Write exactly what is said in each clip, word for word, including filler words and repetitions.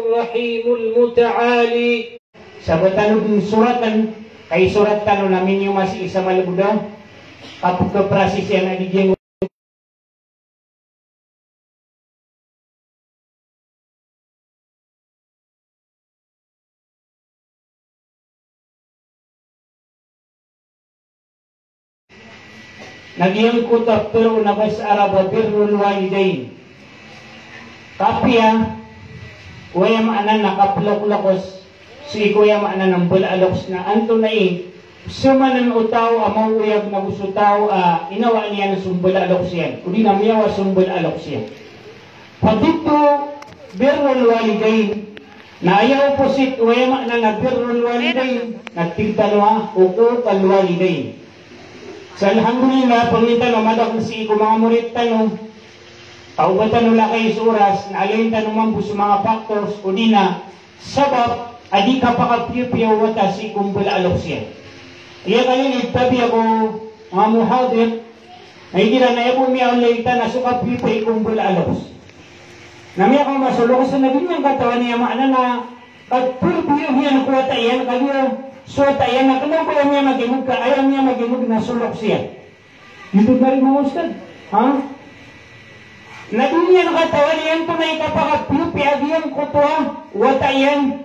Rahimul Muta'ali. Sa ba tano dn soraten, ka isorat tano na miniyoma sii sa malbod a kapkhaprasisiyan a di giyangkoto. Na giyangkoto a ptharoon a basa Arab a birrul walidayn. Kapiya o aya maana na kaplokloks sii ko aya maana na mbala a loks na antonaa i pzamanan o taw a maoyag nago so taw a inawaan iyan so mbala a loks iyan, odi na miyawa so mbala a loks iyan. Fa diddu birrul walidayn, na aya opposite o aya maana na birrul walidayn na tig tano a uququl walidayn. Sa alhamdulillah, pangnin tano madakl sii ko manga morit tano, ka o ba tano lakay so oras, na alayin tano mambo so manga factors, odi na sabap a di kapakapiyapiya o wata sii ko mbala a loks iyan. Aya kalilid, tabiya ko manga muhadir, na igira na aya bo miyaolay tano so kapiyapiya ko mbala a loks. Na miyakaoma so loks na di niyan katawan aya maana na kapiyapiya iyan ko wata iyan, kagiya so wata iyan na kna o ba aya miyamagimg ka, aya miyamagimg na so loks iyan. Giyoto na rin, mga ustad. Ha? Na di niyan katawan iyan antonaa i kapakapiyapiya giyangkoto a wata iyan.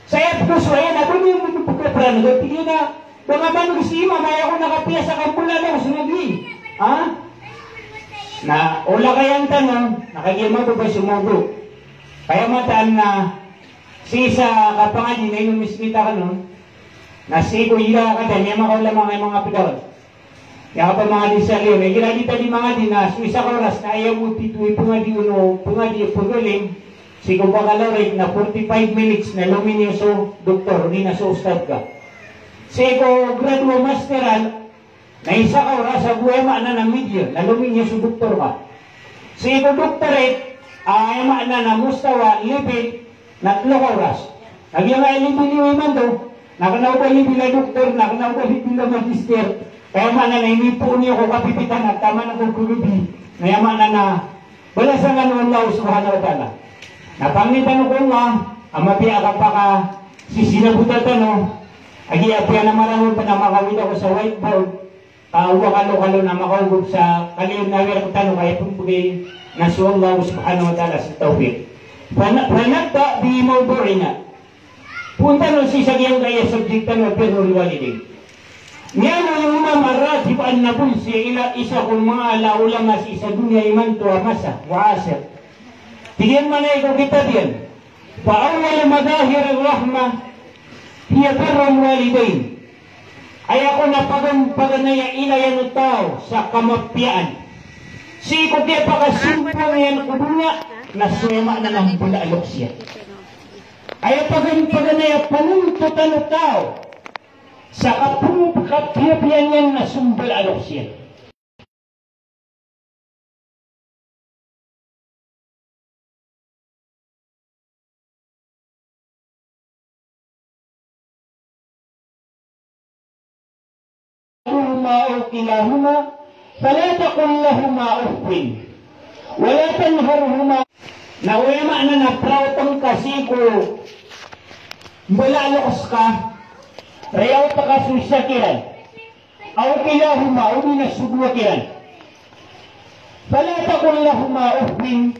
Sa aya pkhasowa iyan a ba niyan dn pkhapranaga, tig iyan a ba nga man'g si imam a aya ko na kapiya sa kambala a loks na di. Ha? Na o lakayan tano, na kagiya mababa so mawdu. Ka aya mataan na sii sa kapangadi na ino mismita kano, na sii ko ira ka dn, aya makaolama nga aya manga pdawan. Aya kapamangadi sa liyo, na igira di ta di mangadi na so isa ka oras na aya bo titho i pangadi on o pangadi a pagaling, sii ko baccalaureate na forty-five minutes na lominiyo so doktor, odi na so ustad ka. Sii ko graduate masteral, na isa ka oras ago aya maana na midyear na lominiyo so doktor ka. Sii ko doctorate, a, aya maana na mustawa, level, na tlo ka oras. Na giyangkaya level iyo imanto, na kna o ba level a doktor, na kna o ba level a magister. Ka aya maana na inipoon iyo ko kapipitan a taman ko gulubi. Na aya maana na balasan kano o Allah subhanahu wa ta'ala. Na pangnin tano ko Allah a mapiya a kapakasisinabota tano. Agiya apiya na marangon tano a makawit ako sa whiteboard, ka o ba kalokalo na makaogop sa kaliyo na wira ko tano, ka aya pmbgay na so Allah subhanahu wa ta'ala sa tawfiq. Fana-, fanabda bi mawdu'ina. Poon tano sii sa giyangkaya subject tano, birrul walidayn. Miyaaloy o Imam Ar-Ratib An-Nabulsi, ila isa ko manga ala a ulama sii sa doniya imanto a masa, mu'asir. Tig iyan, maana ko kitab iyan, fa awwalu madhahirir rahmah hiya birrul walidayn. Aya kon a pagan-, paganay a ilay o taw sa kamapiyaan sii ko kiyapakasimpang iyan ko doniya na so aya maana na mbala a loks iyan. Aya pagan-, paganay a panontotan o taw sa kapong-, kapiyapiya niyan na so mbala a loks iyan. Ahaduhuma aw kilahuma, fala taqul lahuma uffin, wala tanharhuma. Na aya maana na praotn ka sii ko mbala a loks ka, riyaot ka so isa kiran. Aw kilahuma, odi na so dowa kiran. Fala taqul lahuma uffin,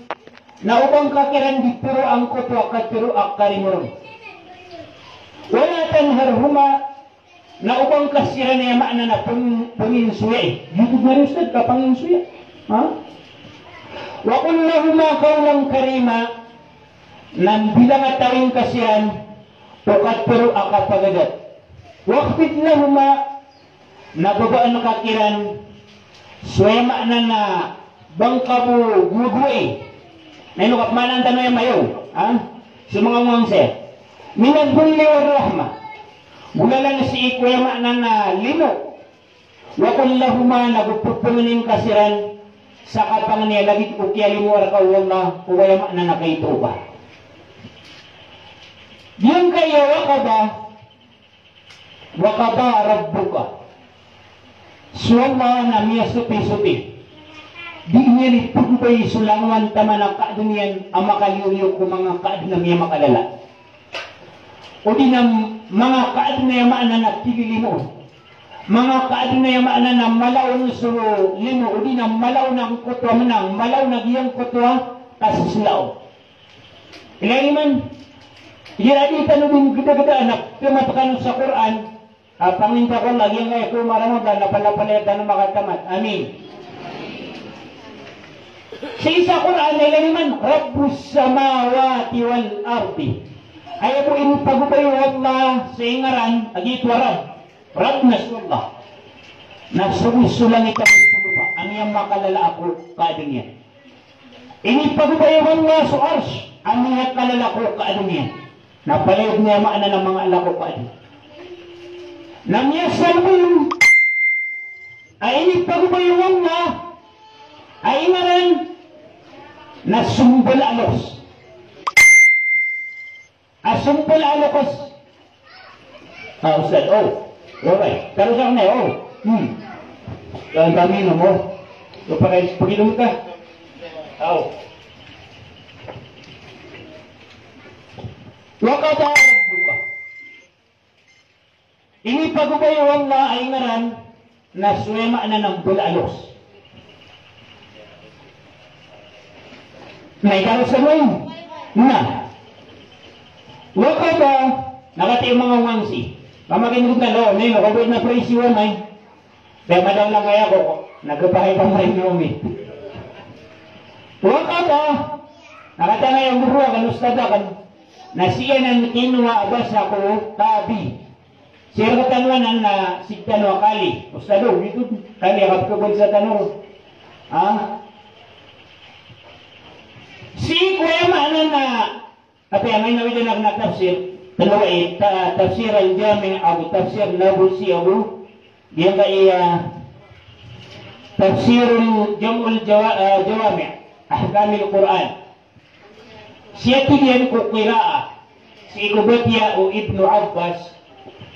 na oba ngka kiran di tharoa angkoto a katharo a karimoron. Wala tanharhuma, na oba ngka siran aya maana na pang-, panginsoyai. Giyoto na rin, ustad, ka panginsoya. Ha? Wa qul lahuma qawlan karima, na bilangatawi ngka siran o katharo a kapagadat. Wakhfid lahuma, na babaan ka kiran so aya maana na ba ngka bo gowagowai. Na ino kapmaanaan tano aya mayaw, ha? So manga ongangsa. Minadh-dhulli war-rahmah. Golalan sii ko aya maana na limo. Wa qul lahuma, na go pphangnin ka siran sa kapangni a lagid o kiyalimoa rka o Allah ko aya maana na kaito ka. Giyangkaya wa qada, wa qada rabbuka. So Allah na miyasopisopi. Di niyan ipagobay so langowan taman a kaadn iyan a makaliyo-liyo ko manga kaadn a miyamakalala. O di na manga kaadn a aya maana na kililimo. Manga kaadn a aya maana na malaon so limo, o di na malaon angkoto a menang, malaon a giyangkoto a kasisla on. Ilay man, igira di tano dn gdagdaan a piyamataan tano sa Qur'an, a pangnin ta ko Allah, giyangkaya ko Ramadan, na palapalaya tano makatamat. Amin. Sii sa Qur'an, ilay man, Rabbus samawati wal ardi. Aya bo inipagobay o Allah sa ingaran a giyoto a Rabb. Rabb na so Allah. Na sogo so langit ago so lopa a miyamakalala ko kaadn iyan. Inipagobay o Allah so Arsh a miyakalala ko kaadn iyan. Na palaya dn aya maana na mangalala ko kaadn. Na miyasalm a inipagobay o Allah a ingaran na so mbala a loks. A so mbala a loks. Ah, Ustadh, o. Wabay. Taro sa kna, o. Hmm. Ang dami na mo. So, pakay, paginom ka. Aw. Wa qada rabbuka. Inipagobay o Allah a ingaran na so aya maana na mbala a loks. Na ikaros ka mo. Na. Wa qada, na katii o manga ongangsi. Pamakin'g ka, lo, ni, lo, kabot na price iwan ay. Kaya madang lang kaya ko, nagkapahay pa maray ni Omi. Wa qada, na katii a guro akn, ustadh akn, na sii anan kinowa a basa ko tabi. Sii rktano anan na sii tano a kali. Ustadh, o, ito, kali a kapkabn sa tano. Ha? Sii ko aya maana na, katii a, amay na widan akn a tafsir, tlo i ta-, Tafsir al-Jami' ago Tafsir Nabusi ago, giyangkaya Tafsirul Jam'ul Jawa-, ah, Jawami', Ahkamil Qur'an. Sii a tig iyan ko qiraah, sii ko batiya o Ibnu Abbas,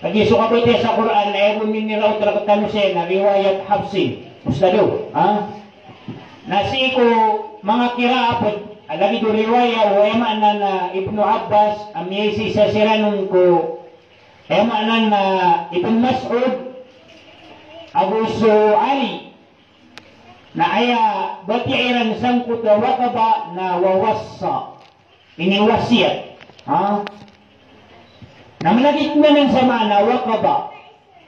lagid so kabatiya sa Qur'an, na aya bo miniraot rktano saya na riwayat Hafsin. Ustadh, ha? Na sii ko manga qiraah pd, a lagid o riwaya o aya maana na Ibnu Abbas, a miyaisa siran on ko aya maana na Ibn Mas'ud, ago so Ali, na aya batiya iran sangkoto a wa qada na wa wassa. Iniwasiyat. Ha? Na mlagid anan sa maana wa qada.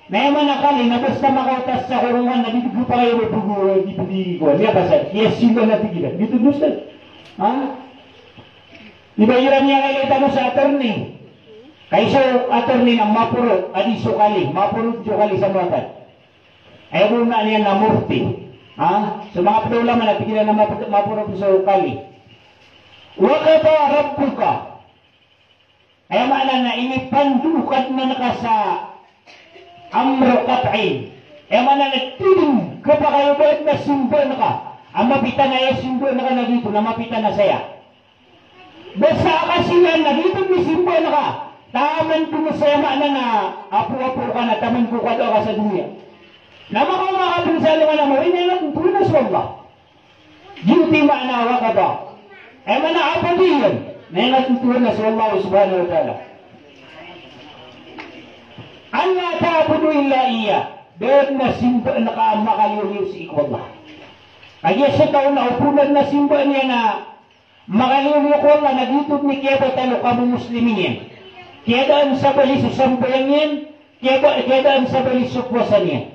Na aya maana kali na basta makaotas sa korongan na di dn pakayo bo pgo di pdi ko. Aya basa, iya simba na tig iran. Di tod, ustadh. Ha? Di ba iran iya kailay tano sa attorney. Kay so attorney na maporot a di so kali, maporot so kali sa matad. Aya bo na niyan na mufti. Ha? So manga pd a ulama na tig iran na map-, maporot so kali. Wa qada rabbuka. Aya maana na inipandao o Kadnan ka sa amru qat'i. Aya maana na di dn khapakay o ba adn a simbaan ka a mapita na aya simbaan ka na giyoto na mapita na saya. Basta a kasiyan na giyoto i simbaan ka, taman ko, aya maana na apo-apo ka na taman ko kadaw ka sa doniya. Na makaoma ka pn sa alongan a mawri na ingat on na so Allah. Giyoto i maana wa qada. Aya maana a pd iyan na ingat on na so Allah subhanahu wa ta'ala. Alla ta'budu illa iyyah. Da dn a simbaan ka a makaliyo-liyo sii ko Allah. Kagiya so taw na o pd a simbaan iyan a makaliyo-liyo ko Allah na giyoto dn i kiyabatan o kamomuslimin iyan. Kiyadaan sa bali so sambayang iyan, kiyaba-, kiyadaan sa bali so powasa niyan.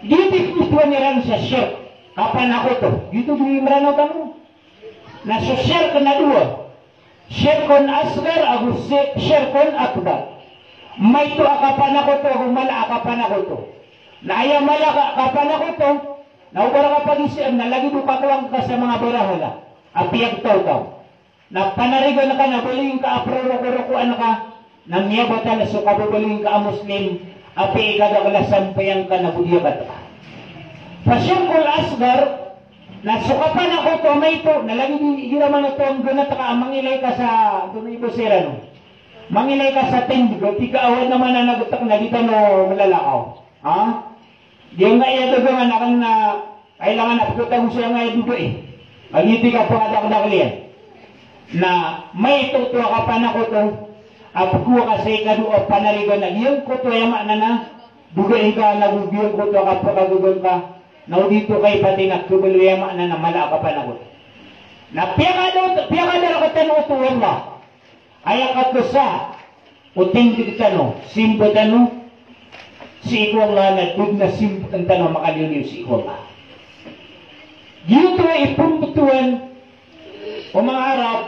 Giyoto i pitharo iran sa shirk, kapanakoto. Giyoto dn i Mranaw tano. Na so shirk na dowa. Shirkun asghar ago shi-, shirkun akbar. Maito a kapanakoto ago mala a kapanakoto. Na aya mala a ka-, kapanakoto, na o ba rka pagizaan na lagid o kakowa ngka sa manga barahala a piyagtawtaw. Na panarigan ka na baloy ngka a proroko-rokoan ka, na miyabatal so kababaloy ngka a Muslim, apiya i kadakl a sampayang ka na bo di a katka. Fa shirkul asghar, na so kapanakoto a maito, na lagid i, igira man oto a nggnat ka a mangilay ka sa, antonaa i basa iran on. Mangilay ka sa tindg, tig ka a wad na man a nagtk na di tano mlalakaw. Ha? Giyangkaya dagangan akn na Kailangan a pkatago sa aya dodoi. Kagiya di ka pkadakdakl iyan. Na maito oto a kapanakoto a pkhawa ka sa ikadowa a panarigan a giyangkoto aya maana na dodoi ka na giyangkoto a kapakagogon ka. Na o di oto kaipati na khabaloy aya maana na mala a kapanakoto. Na piyakada-, piyakadarakat tano oto o Allah. Aya kasa o tindg tano, simba tano sii ko Allah na dn a simba tano a makaliyoliyo sii ko Allah. Giyoto i pmbtowan o manga Arab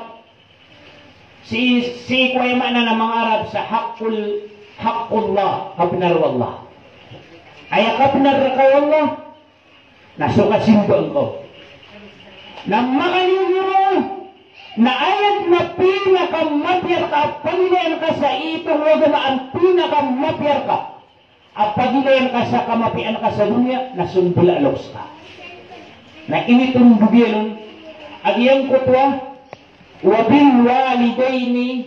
sii, sii ko aya maana na manga Arab sa haqqul, haqqullah, kabnar o Allah. Aya kabnar rka o Allah, na so kasimbaan ka. Na makaliyoliyo na aya dn a pinakamapiya rka a pagilayn ka sa ito a agama a pinakamapiya rka a pagilayn ka sa kamapiyaan ka sa doniya na so mbala a loks ka. Na initondog iyan on a giyangkoto a wa bil walidayni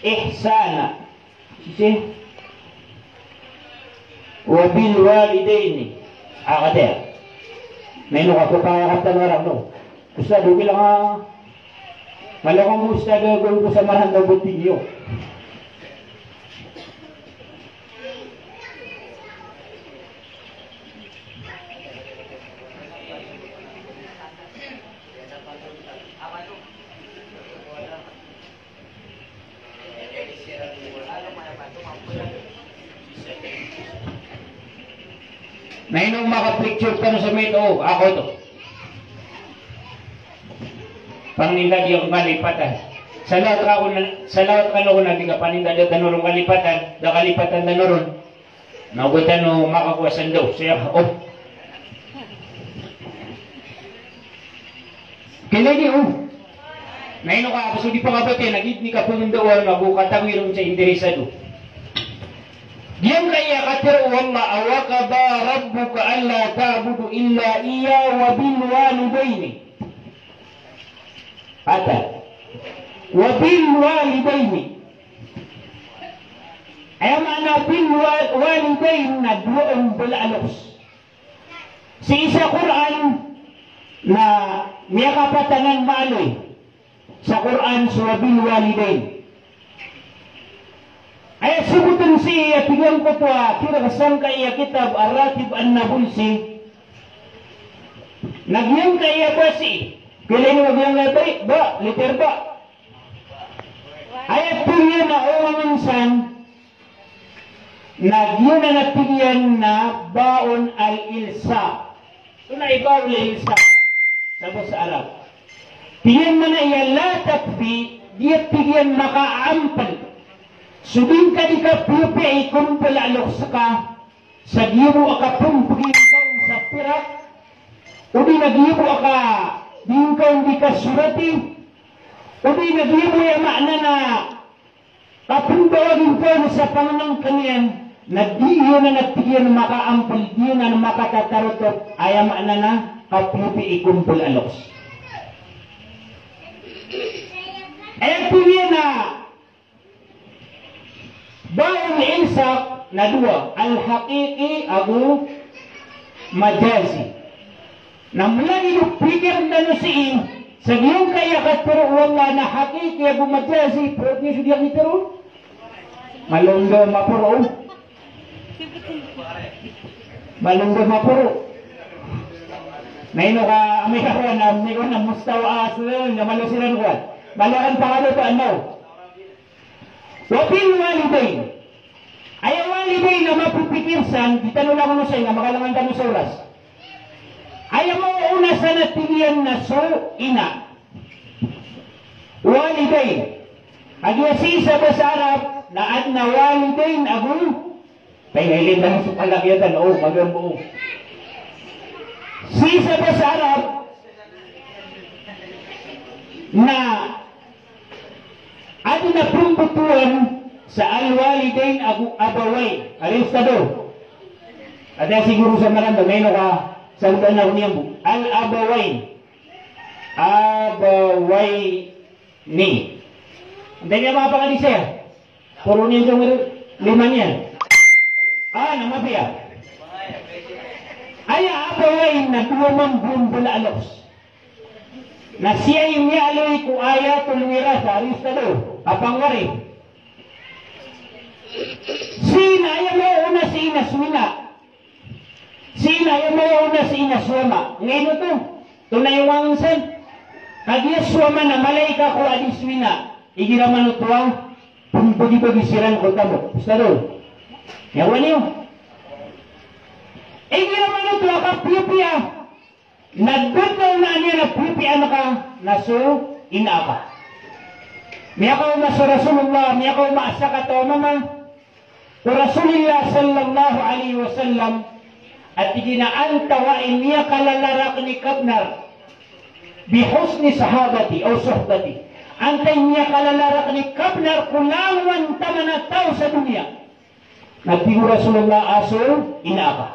ihsana. Sii, wa bil walidayni. A, kata. Na ino ka ko pakakaptan ka rakn, no? Ustadh, okay lang a mala ko, Ustadh, a gawii ko sa maranda bo tig iyo. Na ino makapicture tano sa mito, ako oto. Paninda di ako kalipatan. Salawat ka ko na, salawat ka ko na di ka paninda di tano ron kalipatan, da kalipatan tano ron. Na oba tano makakowa sa ndaw, saya, oh. Kailangan iyo. Na ino ka, so di pakabatiya, na gii dn i kapngndawan, na bo katawi ron sa interesado. Giyangkaya katharo o Allah a wa qada rabbuka alla ta'budu illa iyyahu wa bil walidayni. Ata. Wa bil walidayni. Aya maana bil wa-, walidayn na dowa a mbala a loks. Sii sa Qur'an na miyakapat anan maaloy sa Qur'an so wa bil walidayn. Aya sabotn sii a tig angkoto a kiran sangkai a kitab a Ratib An-Nabulsi. Na giyangkaya ba sii, kailangan a giyangkaya ba, ba, letter ba. Aya tig iyan a oway minsan, na giyanan a tig iyan na baon al-ilsaq. Antonaa i baon al-ilsaq sa basa Arab? Tig iyan maana iyan la takfi, di a tig iyan makaampl. So di ngka di kapiyapiya i kmbl a loks ka, sa giya bo a kapmbgi ngka on sa pirak, odi na giya bo a ka di ngka on di kasorati, odi na giya bo aya maana na kapmbawag ngka on sa pangnngkn iyan, na di iyan a tig iyan makaampl, di iyan a makatatarotop, aya maana na kapiyapiya i kmbl a loks. Aya tig iyan a baon ilsaq na dowa, al-haqiqi ago majazi. Na mlagid o pikir tano sii, sa giyangkaya katharo o Allah na haqiqi ago majazi, pero di so diyan itharo. Malongga maporo. Malongga maporo. Na ino ka, amay ka kowan, amay ka kowan, mustawa a, so, na malo siran kowan. Malo kan pakalo pa, ano? Wa bil walidayn. Aya walidayn na mapipikir san, di tano langon osayn, na makalangan tano sa oras. Aya maona san a tig iyan na so ina. Walidayn. Kagiya sii sa basa Arab na adn a walidayn ago, tayo na ilin tano so kalakiyatan, o, magambo. Sii sa basa Arab na adn a pmbtowan sa al-walidayn ago abawayn. Ari, ustadh o. Ati a siguro sa maranda, maino ka sa udan ako niyan bo. Al-abawayn. Abawayni. Antaa niyan mapakadisaya? Poro niyan so lima niyan. A, na mapiya. Aya abawain na dowa mambo a mbala a loks. Na sii i miyaaloy ko ayatul wirasa, rista do, a pangari. Sii na aya maona sii na so ina. Sii na aya maona sii na so ama. Ngeno to, tonaa i owaan san. Kagiya so ama na malaika ko a di so ina. Igira manoto a pmbagibagi siran ko tamok. Ustado. Aya owaan iyo. Igira manoto a kapiyapiya. Na dn a onaan iyan a pipiyaan ka na so ina ka. Miyakaoma so Rasulullah, miyakaoma a sakataw a mama ko Rasulillah sallallahu alaihi wasallam, a tig iyan a antawaa i miyakalala rakn i kabnar, bi husni sahabati aw suhbati. Antaa i miyakalala rakn i kabnar ko langowan taman a taw sa doniya. Na tig o Rasulullah a so ina ka.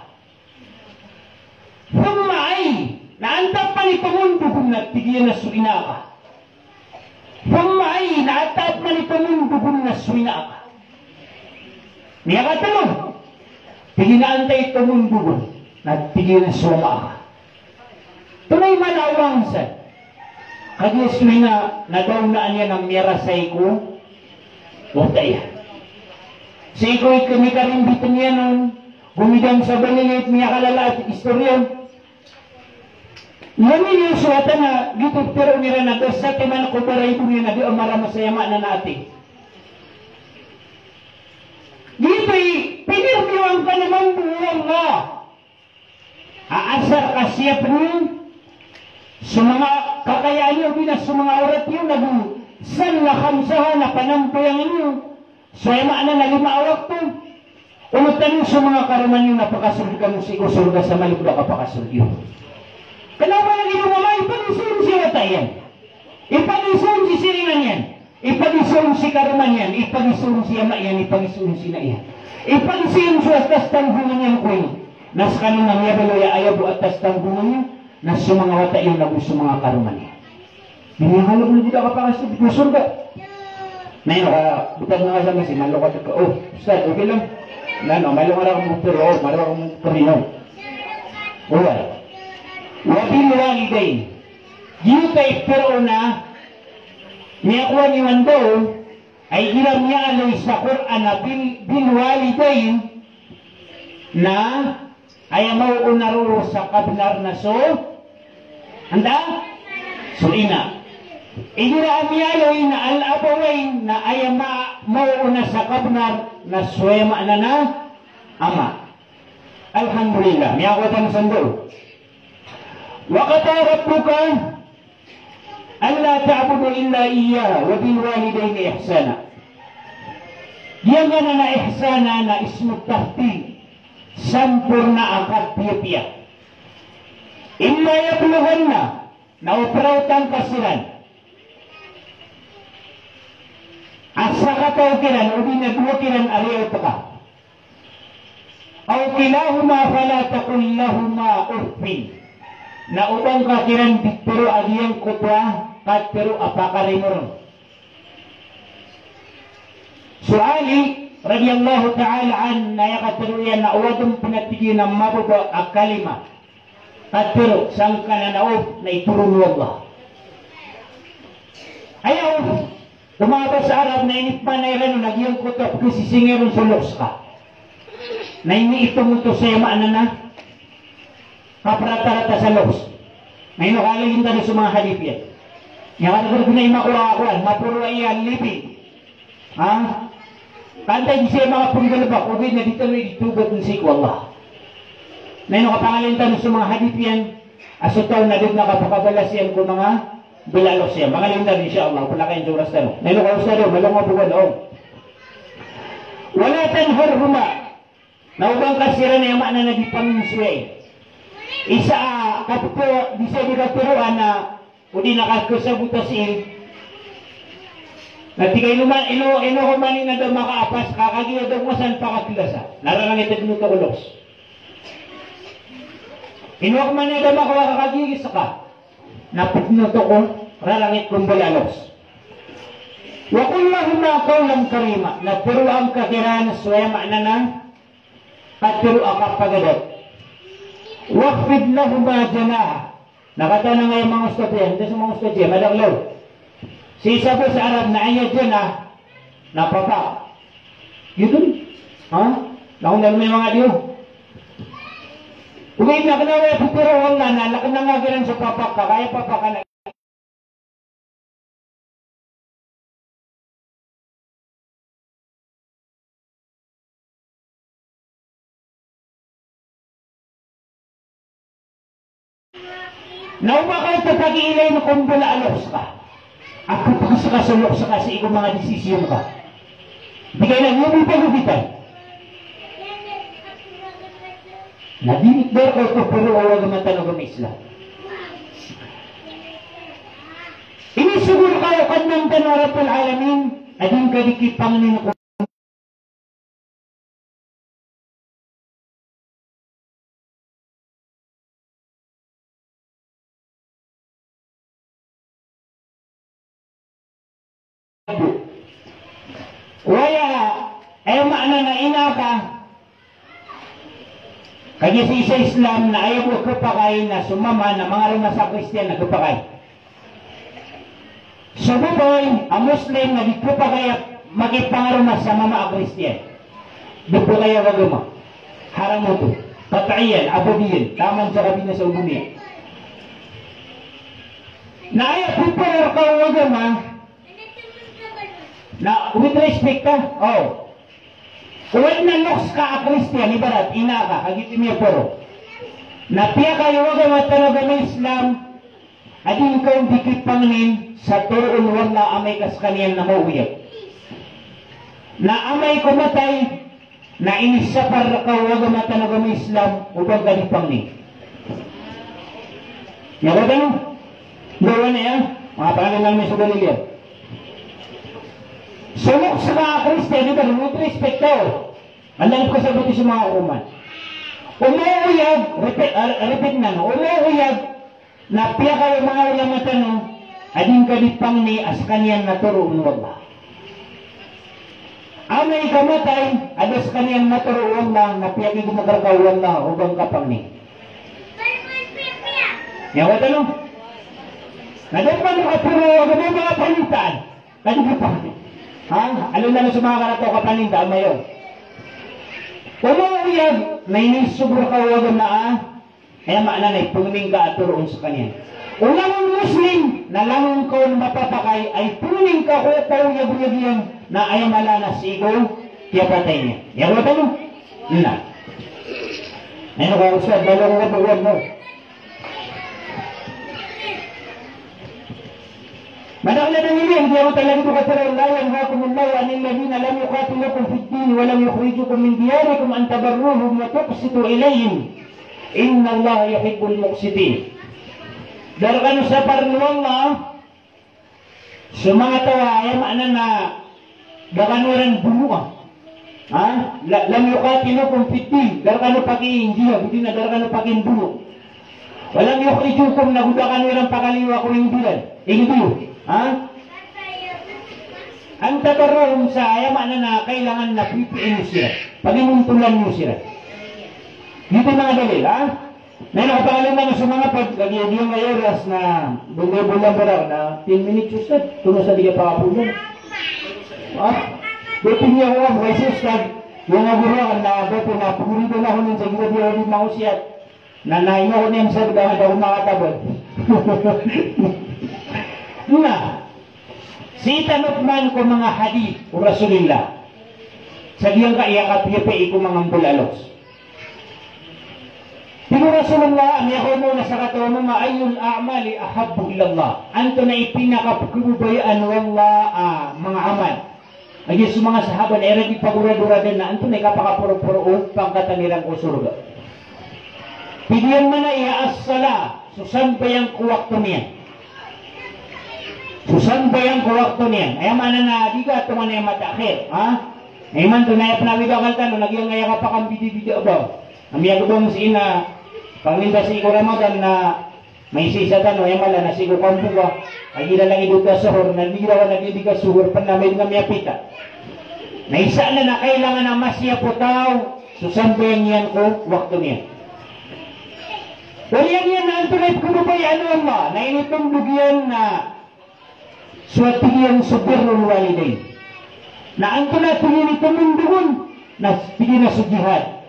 Thumma ay, na antaa pman i tomondog on na tig iyan a so ina ka. Thumma ay, na antaa pman i tomondog on na so ina ka. Miyakatlo. Tig iyan a antaa i tomondog on na tig iyan a so ama ka. Tonaa i mala a owaan san. Kagiya so ina na da a onaan iyan a miyarasay ko wata iyan. Sii ko ikn i karimbitn iyan on, gomidam sa balingit, miyakalala a istorya on. Lominiyo so wata na giyoto i ptharoon iran a da satiman ko baray doniya na di a marama sa aya maana na ati. Giyoto i pinirmiyowan ka na mambo o Allah. A asar ka siyapn iyo so manga kakayaan iyo, di na so manga awrat iyo, nago salla khamsaha na panambayang iyo so aya maana na lima a wakto. Onot tano so manga karoma niyo na pakasold kano sii ko sorga sa malibo da kapakasold iyo. Kna o ba lagid o mama, ipagiza on si wata iyan. Ipagiza on si siringan iyan. Ipagiza on si karoma niyan, ipagiza on si ama iyan, ipagiza on si ina iyan. Ipagiza on so atas tanggongan iyan ko ino. Na skano na miyabaloy a aya bo atas tanggongan iyan, na so manga wata iyan nago so manga karoma niyan. Di niyan kalob na di da kapakasold ko sorga. Na ino ka, btad na ka sa masi, malo ka dka, o, Ustad, okay lang. Na ino, malo ka rakn moktor, o, malo ka rakn moktor ino. Oway. Wa bil walidayn. Giyoto i ptharoon a miyakowa niyo anda on, a igira miyaaloy sa Qur'an a bil, bil walidayn na aya maoona roo sa kabnar na so, anda? So ina. Igira a miyaaloy na al abawayn na aya ma, maoona sa kabnar na so aya maana na ama. Alhamdulillah, miyakowa tano sandol. Wa qada rabbuka alla ta'budu illa iyyahu wa bil walidayni ihsana. Giyangkanan a ihsana na ismu tafdil, samporna a kapiyapiya. Imma yablughanna, na o praotan ka siran a sakataw kiran, odi na dowa kiran a riyaot ka. Aw kilahuma fala taqul lahuma uffin. Na o ba ngka kiran di tharoa a giyangkoto a katharo a pakarimorong. So Ali radiyallahu ta'ala anhu na aya katharo iyan na o adn pn a tig iyan a mababa a kalima. Katharo sangkanan a uff na itoron o Allah. Aya uff, ko manga basa Arab na inipman iran on a giyangkoto a pkhasisingir on so loks ka. Na iniitom oto sa aya maana na kapratarata sa loks. Na ino ka, alayin tano so manga hadith iyan. Aya katharo na imakowa a kowan, maporo aya libi. Ha? Ka antaa i di saya manga pnggalbk, ogaid na di tano i di tobatn sii ko Allah. Na ino ka, pangalayin tano so manga hadith iyan a so taw na da dn a kapakabalas iyan ko manga mbala a loks iyan. Pangalayin tano, insha Allah, plakayin so oras tano. Na ino ka, Ustad, o, malonga bo ka na, o. Wala tanharhuma. Na o ba ngka siran, aya maana na di pangnsowai. Isa a kapto, di saya di katharoa na, odi na kakasabota sii. Na tig a ino man, ino, ino ko man i na da makaapas ka kagiya da ko san pakaklasa. Na rarangit a dn oto ko loks. Ino ko man i na da makawa ka kagiya giska. Na pd oto ko rarangit ko mbala a loks. Wa qul lahuma qawlan karima. Na tharoa ngka kiran so aya maana na katharo a kapagada. Wakhfid lahuma janaha. Na katawan angkaya manga ustadh iyan, da so manga ustadh iyan, madakl on. Sii sa basa Arab na aya janah na papak. Giyoto. Ha? Na kna o manga diyo. Ogaid na kna o aya pitharo o Allah na lakna nga kiran so papak ka, ka aya papak ka na Na o ba ka o pagilay ko mbala a loks ka, a pagska so loks ka sii ko manga desisyon ka. Di ka na nggomi pagogitan. Na di, di ka o poro o agama tano a agama Islam. Inisogo rka o Kadnan tano a Rabbul Alamin a di ngka di kipangnin ko Waya, aya maana na ina ka, kagiya sii sa Islam na aya bo khapakay na so mama na mangaroma sa Kristiyan na khapakay. So babay a Muslim na di khapakay a makipangaroma sa mama a Kristiyan. Di khapakay a agama. Haram oto. Qat'iyan, abadiyan. Taman sa kabinasa o doniya. Na aya pitharo rka o agama, na with respect ka, o. Oway na loks ka a Kristiyan, ibarat, ina ka, kagiya di miyaporo. Na piyakay o agama tano a agama Islam, a di ngka on di kipangnin sa toroon o Allah amay ka skaniyan na maoyag. Na amay ko matay, na inisapar rka o agama tano a agama Islam, o ba ngka di pangnin. Aya bo tano? Aya bo tano, aya? Manga pangalingan mi so dalil iyan. So loks ka a Kristiyan, di ba, with respect ka, o. Anda ko kasaboti so manga oman. O maoyag, repeat, ah, repeat na, no? O maoyag, na piyakay o manga ulama tano a di ngka di pangni a skaniyan na toroon o Allah. Amay ka matay a da skaniyan na toroon o Allah, na piyakay ko makarka o Allah o ba ngka pangni. Aya bo tano? Na da pman kaporo o agama o manga panintaan. Ka di kapangni. Ha? Aloy na so manga karata o kapaninta a mayo. O maoyag na inisogo rka o agama a Aya maana na ipangni ngka a toroon skaniyan. O langon Muslim na langon ka on mapapakay a ipangni ngka ko kaoyagoyag iyan na aya mala na sii ko kiyapatay niyan. Aya bo tano? Na. Ino ka, Ustadh, balong wad wad mo. Madakl a dalil iyan, giya bo talaga ko katharo, la yanhakumullahu anil ladhina lam yuqatilukum fid din wa lam yukhrijukum min diyarikum an tabarruhum wa tuqsitu ilayhim. Innallaha yuhibbul muqsitin. Da rkano saparn o Allah so manga taw a, aya maana na da kano iran bonoa. Ha? La-, lam yuqatilukum fid din. Da rkano pakiindiya, bodi na da rkano pakiimbono. Wa lam yukhrijukum, na go da kano iran pakaliyowa ko ingd iran. Ingd iyo. Ha? An tabarruhum, sa aya maana na kailangan na pipiin iyo siran. Paginontolan iyo siran. Giyoto i manga dalil, ha? Na ino, kapangalingan o so manga pag, lagid o giyangkaya oras na, bongga i bolan, para na ten minutes, Ustadh. Tomo sa di ka pakapoon. Ah, dating niyan ko, ah, Ustadh. Giyangkaya oras na, dato na, pagori ko na, honin sa giyangkaya di mangosiyat. Na, na, ino ko niyan sa giyangkaya, da ko makatabal. Na, sii tano pman ko manga hadith o Rasulillah. Sa giyangkaya kapiyapiya ko manga mbala a loks. Tig o Rasulullah, a miyakaoma on a sakataw a mama, ayyul a'mali ahabbu ilallah? Antonaa i pinakapkhababayaan o Allah a manga amal? Lagid so manga sahaba na iran di pagoradoradan na antonaa i kapakaporoporo o pangkatan iran ko sorga. Tig iyan mambo a as-salah, so sambayang ko wakto niyan. So sambayang ko wakto niyan. Aya maana na di ka tonganay a mataakhir, ha? Na imanto na aya pn a awid a akal tano na giyangkaya kapakambidabida ba. Na miyagabang sii na, pangninta sii ko Ramadan na maisaisa tano, aya mala na sii ko kampoga. Lagid a lagid o da suhur, na di rawan a di, di ka suhur pn na maid nga miyapita. Na isa na, na kailangan a masiyap o taw so sambayang iyan ko wakto niyan. Oriyan iyan na antonaa i pkhababayaan o Allah, na initondog iyan na so, a tig iyan, so birrul walidayn. Na antonaa, tig iyan, i tomondog on, na tig iyan a so jihad.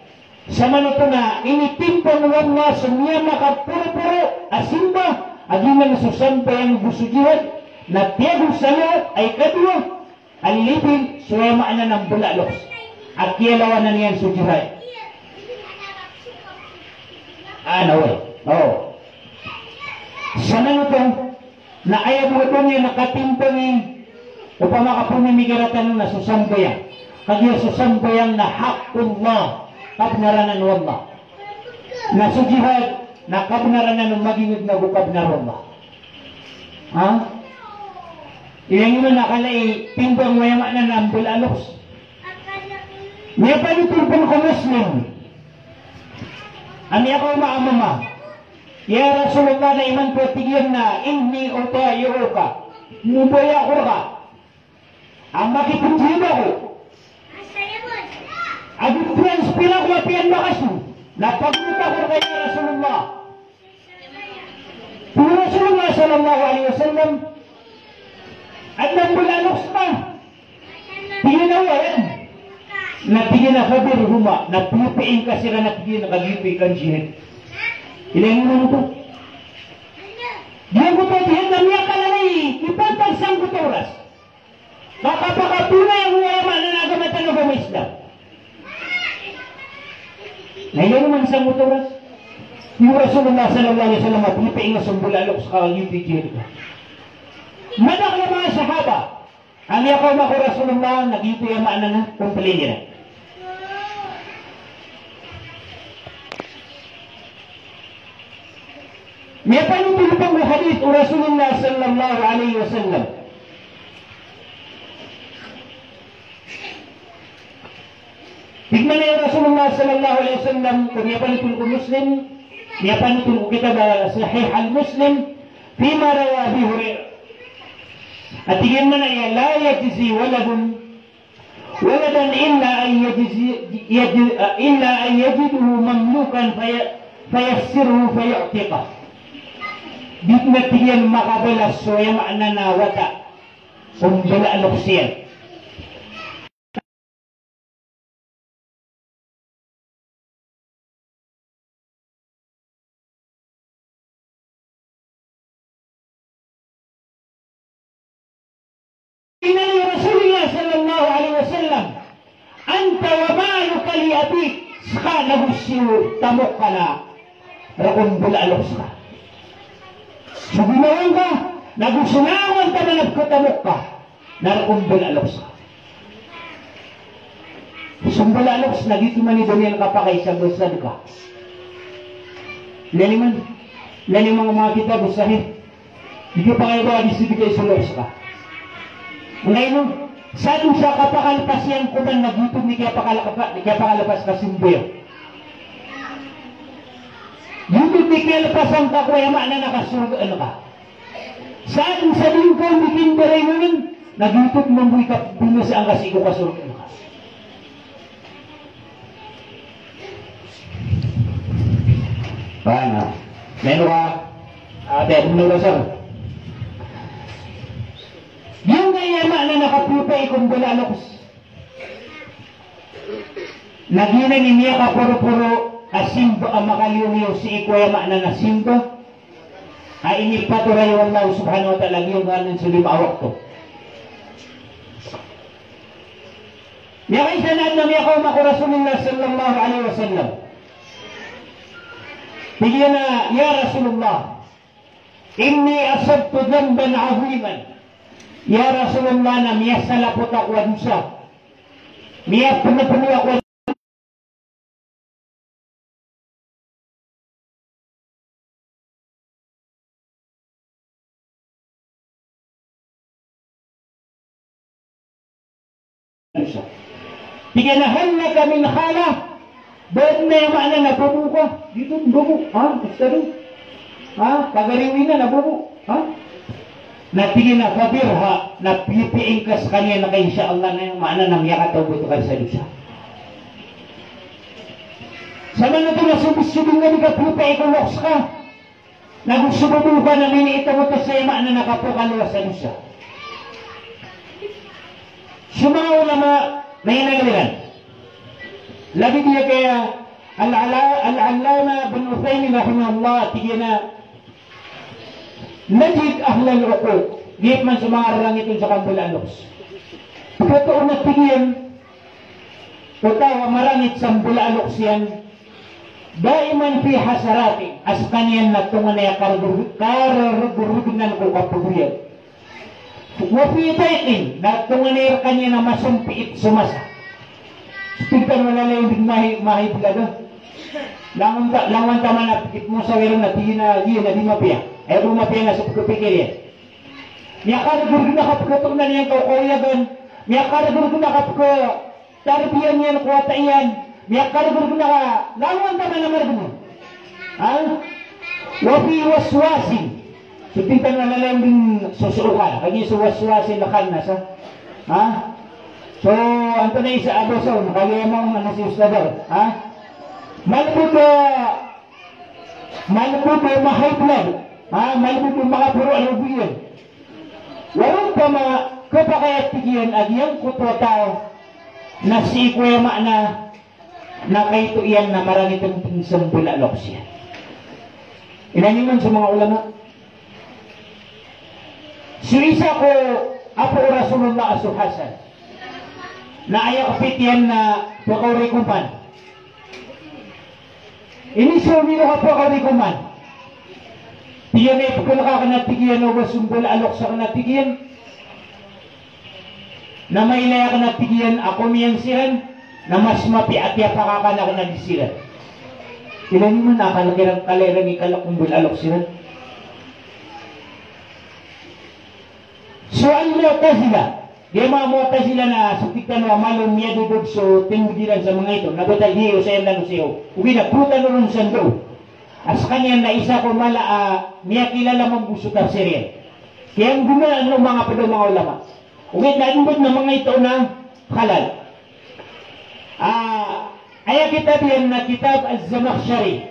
Samanoto na initimbang o Allah so miyamakaporoporo a simba, a giyanan so sambayang go so jihad, na tiyago sa loo a ikadowa a lilipin so, aya maana na, mbala a loks a kiyalawanan iyan so jihad. Ana, oway. O. Samanoto na aya bo a doniya na katimbangi, opama ka pamimikira tano na so sambayang. Kagiya so sambayang na haqqullah, kabnar anan o Allah. Na so jihad na kabnar anan o magingd nago kabnar o Allah. Ha? Ilay niyo man a kala i timbang o, aya maana na, mbala a loks. Miyapanotol pn ko Muslim a miyakaoma a mama. Ya Rasulullah, na imanto, tig iyan, na inni ubayi'uka, mobaya ako rka a makipjihad ako. Ago transfer ako apiya makaso, na pagontn ako rka, ya Rasulullah. Tig o Rasulullah sallallahu alaihi wasallam, adn a mbala a loks ka? Tig iyan a oway. Na tig iyan a fabirhuma, na piyapiya ngka siran, na tig iyan a kagiya piya ngka njihad. Ilay niyo man oto. Giyangkoto a jihad na miyakalala i ipantag sangkoto a oras. Ka kapakapolaya o, aya maana na, agama tano a agama Islam. Na ilay niyo man sangkoto a oras. Tig o Rasulullah sallallahu alaihi wasallam a piyapiya ngka so mbala a loks ka kagiya piya jihad ka. Madakl a manga sahaba a miyakaoma ko Rasulullah na giyoto i, aya maana na, complain iran. Miyapanotol pn ko hadith o Rasulullah sallallahu alaihi wasallam. Tig mambo o Rasulullah sallallahu alaihi wasallam, ko miyapanotol ko Muslim, miyapanotol ko kitab Sahih al-Muslim, fima rawa Abi Hurairah. A tig iyan mambo a, la yajzi waladun waladan illa an yajzi-, yaj-, illa an yajidahu mamlukan faya-, fayassiruhu fayu'tiqah. Di dn, a tig iyan, makabalas so, aya maana na, wata o mbala a loks iyan. Tig o Rasulullah sallallahu alaihi wasallam, anta wa maluka li abik, ska nago so tamok ka na rk o mbala a loks ka. So ginawa ngka nago so langon ka na pkhatamok ka na rk o mbala a loks ka. So mbala a loks na giyoto man i doniya na kapakay sa sadka. Ilay niyo man, ilay niyo man manga kitab o Sahih. Di ka pakay ba di sibigay so loks ka. Angkaino, sa dosa a kapakalpas iyan ko man na giyoto i kiyapakal-, kiyapakalapas ka sa simba. Giyoto i kiyalapasan ka ko, aya maana na, kasorgaan ka. Sa dosa a di ngka di kindaraiman, na giyoto mambo i kabinasaan ka sii ko kasorgaan ka. Paano? Meron ka, ah, pwede mo na basang. Giyoto i, aya maana na, kapiyapiyai ko mbala a loks. Na giyanan i miyakaporoporo a simba a makaliyo-liyo sii ko, aya maana na, simba a inipatoray o Allah subhanahu wa ta'ala, giyangkanan so lima a wakto. Miyakaisa na adn a miyakaoma ko Rasulullah sallallahu alaihi wasallam. Tig iyan a, ya Rasulullah, inni asabtu dhanban aziman. Ya Rasulullah, na miyasalapot ako a dosa. Miyapnopno ako a dosa. Tig iyan a, hal laka min khalah? Ba adn a, aya maana na, babo ka? Giyoto, babo. Ha? Ustadh? Ha? Pagari o ina na babo. Ha? Na tig iyan a, fabirha, na piyapiyai ngka skaniyan ka, insha Allah, na aya maana na miyakatawbat ka sa dosa. Samanoto na so, so dn a di kapiyapiyai ko loks ka. Na go so babo ka na miniitong oto sa aya maana na kapakalowas sa dosa. So manga ulama na inagaliran. Lagid iyan kaya Al-Ala-, Al-Allama bin Uthaymin rahimahullah, tig iyan a, "Najid ahlal uquq." Giya pman so manga rarangit on sa kambolaan loks. Pkatoon a tig iyan, o taw a marangit sa mbolaan loks iyan, daiman fi hasaratin, a skaniyan na tonganay a kargor-, kargorgornan ko kapogoyan. Wa fi dayqin, na tonganay rkaniyan a masompiit so masa. Tig tano a lalayon dn mahi-, mahibla da. Langon ta-, langon taman a pkit mo sa wiro na tig iyan a, giya na di mapiya. Aya bo mapiya na so pkpikir iyan. Miyakargorgorn a kapkatoon iyan ko kaoyagan. Miyakargorgorn a kapk- tarbiya niyan ko wata iyan, miyakargorgorn a langon taman a margn on. Ha? Wa fi waswasin. So tig tano a lalayon dn so sookan. Kagiya so waswasin khannas, ha? Ha? So, antonaa i isa a dosa on, kagiya maong na si Ustadh Dar, ha? Malbod a, malbod a mahibla, ha? Malbod a makaporo a rogo iyan. Wa rubbama, khapakay a tig iyan a giyangkoto a taw na sii ko aya maana na kaito iyan na marangit dn sa mbolaan loks iyan. Inaniman so manga ulama. So isa ko apo o Rasulullah a so Hasan, na aya kapit iyan na pkaorikoman. Inisomi o kapakaorikoman. Tig iyan a ipkhalk akn a tig iyan o ba so mbolaan loks akn a tig iyan na mailay akn a tig iyan a komiyan siran, na mas mapiya a kiyapakakan akn a di siran. Ilay niyo man a kalk iran, kalk iran i kalk o mbolaan loks iran. So Al-Mu'tazilah, giya manga Mu'tazilah na so tig tano a malo miyadodog so tinggod iran sa manga ito, na btad iyo sa iyan lalo siyo. Ogaid na phoon tano ron sa ndao. A skaniyan na isa ko mala a miyakilala mambo so tafsir iyan. Kiyanggonaan o manga pd o manga ulama. Ogaid na adn bo dn a manga ito na halal. Ah, aya kitab iyan na kitab Az-Zamakhshari.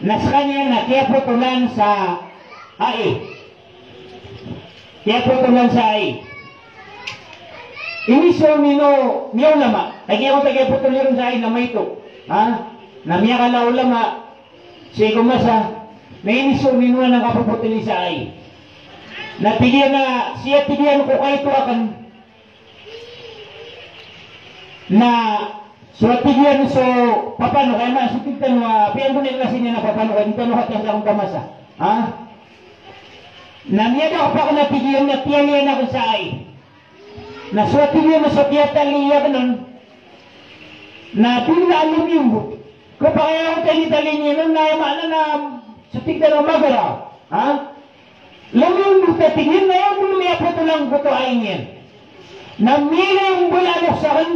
Na skaniyan na kiyapotolan sa ai. Kiyapotolan sa ai. Inisomi o manga ulama. Kagiya ko ta kiyapotol iyan sa ai na maito. Ha? Na miyakala a ulama. Sii ko masa. Na inisomi o anan a kapopotoli sa ai. Na tig iyan a, siya tig iyan ko kaito akn. Na so tig iyan so papanok, aya maana so tig tano a, piyantonay ko na sii niyan a papanok, di tano katiyasaa ko masa. Ha? Na miyadakp akn a tig iyan na tiyalian akn sa ai. Na so tig iyan so kiyatali akn on, na bigla a lomiyonggop. Khapakay a oto a initali niyan on na aya maana na so tig tano a magaraw. Ha? Lomiyonggop a tig iyan na aya bo miyapotolan ko oto a ai niyan. Na miyailay o mbolaan loks akn,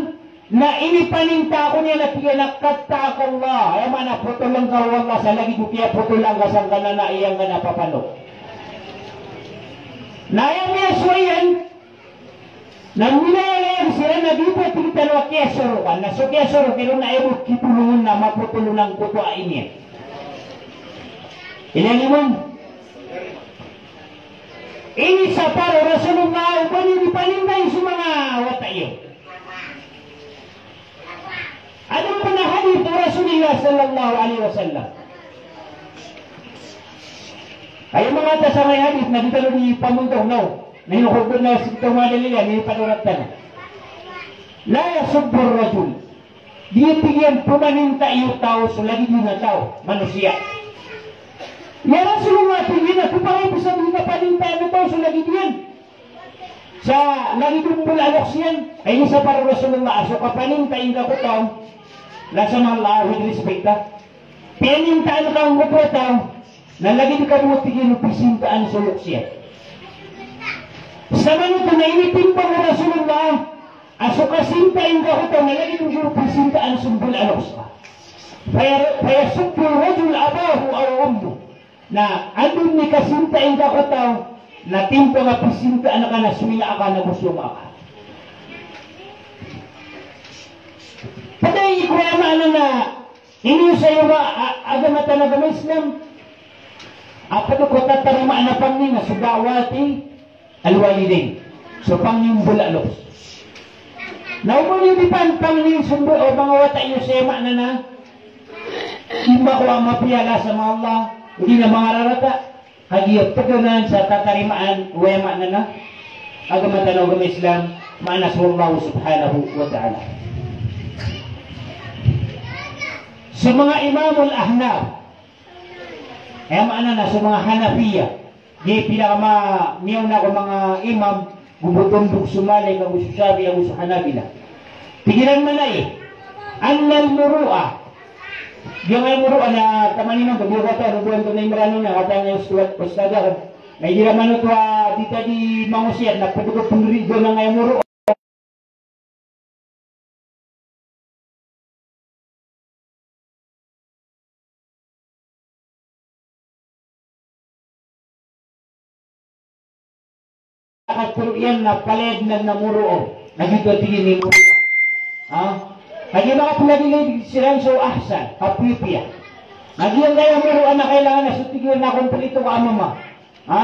na inipaninta ako niyan a tig iyan a qatta'akallah. Aya maana a potolan ka o Allah sa lagid o kiyapotolan ka sangkanan a aya ngka na papanok. Na aya miyasowa iyan, na milayalayan siran na di bo tig tano a kiyasorokan, na so kiyasorok iron na aya bo kibolongon na mapotol on angkoto a ai niyan. Ilay niyo man. Inisapar o Rasulullah o ba niyo di panintay so manga wata iyo. Adn pn a hadith o Rasulillah sallallahu alaihi wasallam. Aya manga ta sangkai hadith na di tano di pamontor, no? Na ino ko bnar sii ko manga dalil iyan, ino panorat tano. La yasubbu ar-rajul. Di, tig iyan, pmanintai o taw so lagid iyan a taw, manosiya. Ya Rasulullah, tig iyan, a khapakay pn sa di kapanintayaan o taw so lagid iyan sa lagid o mbolaan loks iyan? Ay, inisapar o Rasulullah a so kapanintai ngka ko taw, na somehow, with respect, ha, piyanintaan ka angkoto a taw na lagid ka bo, tig iyan, o pisintaan so loks iyan. Samanoto na initimbang o Rasulullah a so kasintai ngka ko taw na lagid o pisintaan so mbolaan loks ka. Faya-, fayasubbu ar-rajul abahu aw ummuh. Na anda i kasintai ngka ko taw, na timbang a pisintaan ka na so ina aka na go so ama aka. Pd i ko aya maana na iniosay o ma-, a-, agama tano a agama Islam. A pd ko tatarimaan a pangni na so da'wati al-walidain. So pangni o mbala a loks. Na oman iyo di pan pangni so mba-, o manga wata iyo sa aya maana na di makowa a mapiya a lasa manga Allah, o di na manga rarata, kagiya pd anan sa tatarimaan o aya maana na agama tano a agama Islam, maana so Allah subhanahu wa ta'ala. So manga Imamul Ahnaf, aya maana na so manga Hanafiya, di pila ka ma-, miyaona ko manga imam, go bo Tondog so Malik, ago so Shafi'i, ago so Hanabila. Tig iran mambo a, annal muru'ah. Giyangkai a muru'ah na taman inan, pagiyogatan, o bo antonaa i Mranaw niyan, katawan iyan, ustad, ustad akn. Na igira manoto a di ta di mangosiyat, na pd ko pnrido na ngkai a muru'ah. Katharo iyan na palaya dn a muru'ah. Na giyoto a tig iyan i muru'ah. Ha? Kagiya makaplagilay siran so ahsan, kapiyapiya. Na giyangkai a muru'ah na kailangan a so tig iyan na komplito ka a mama. Ha?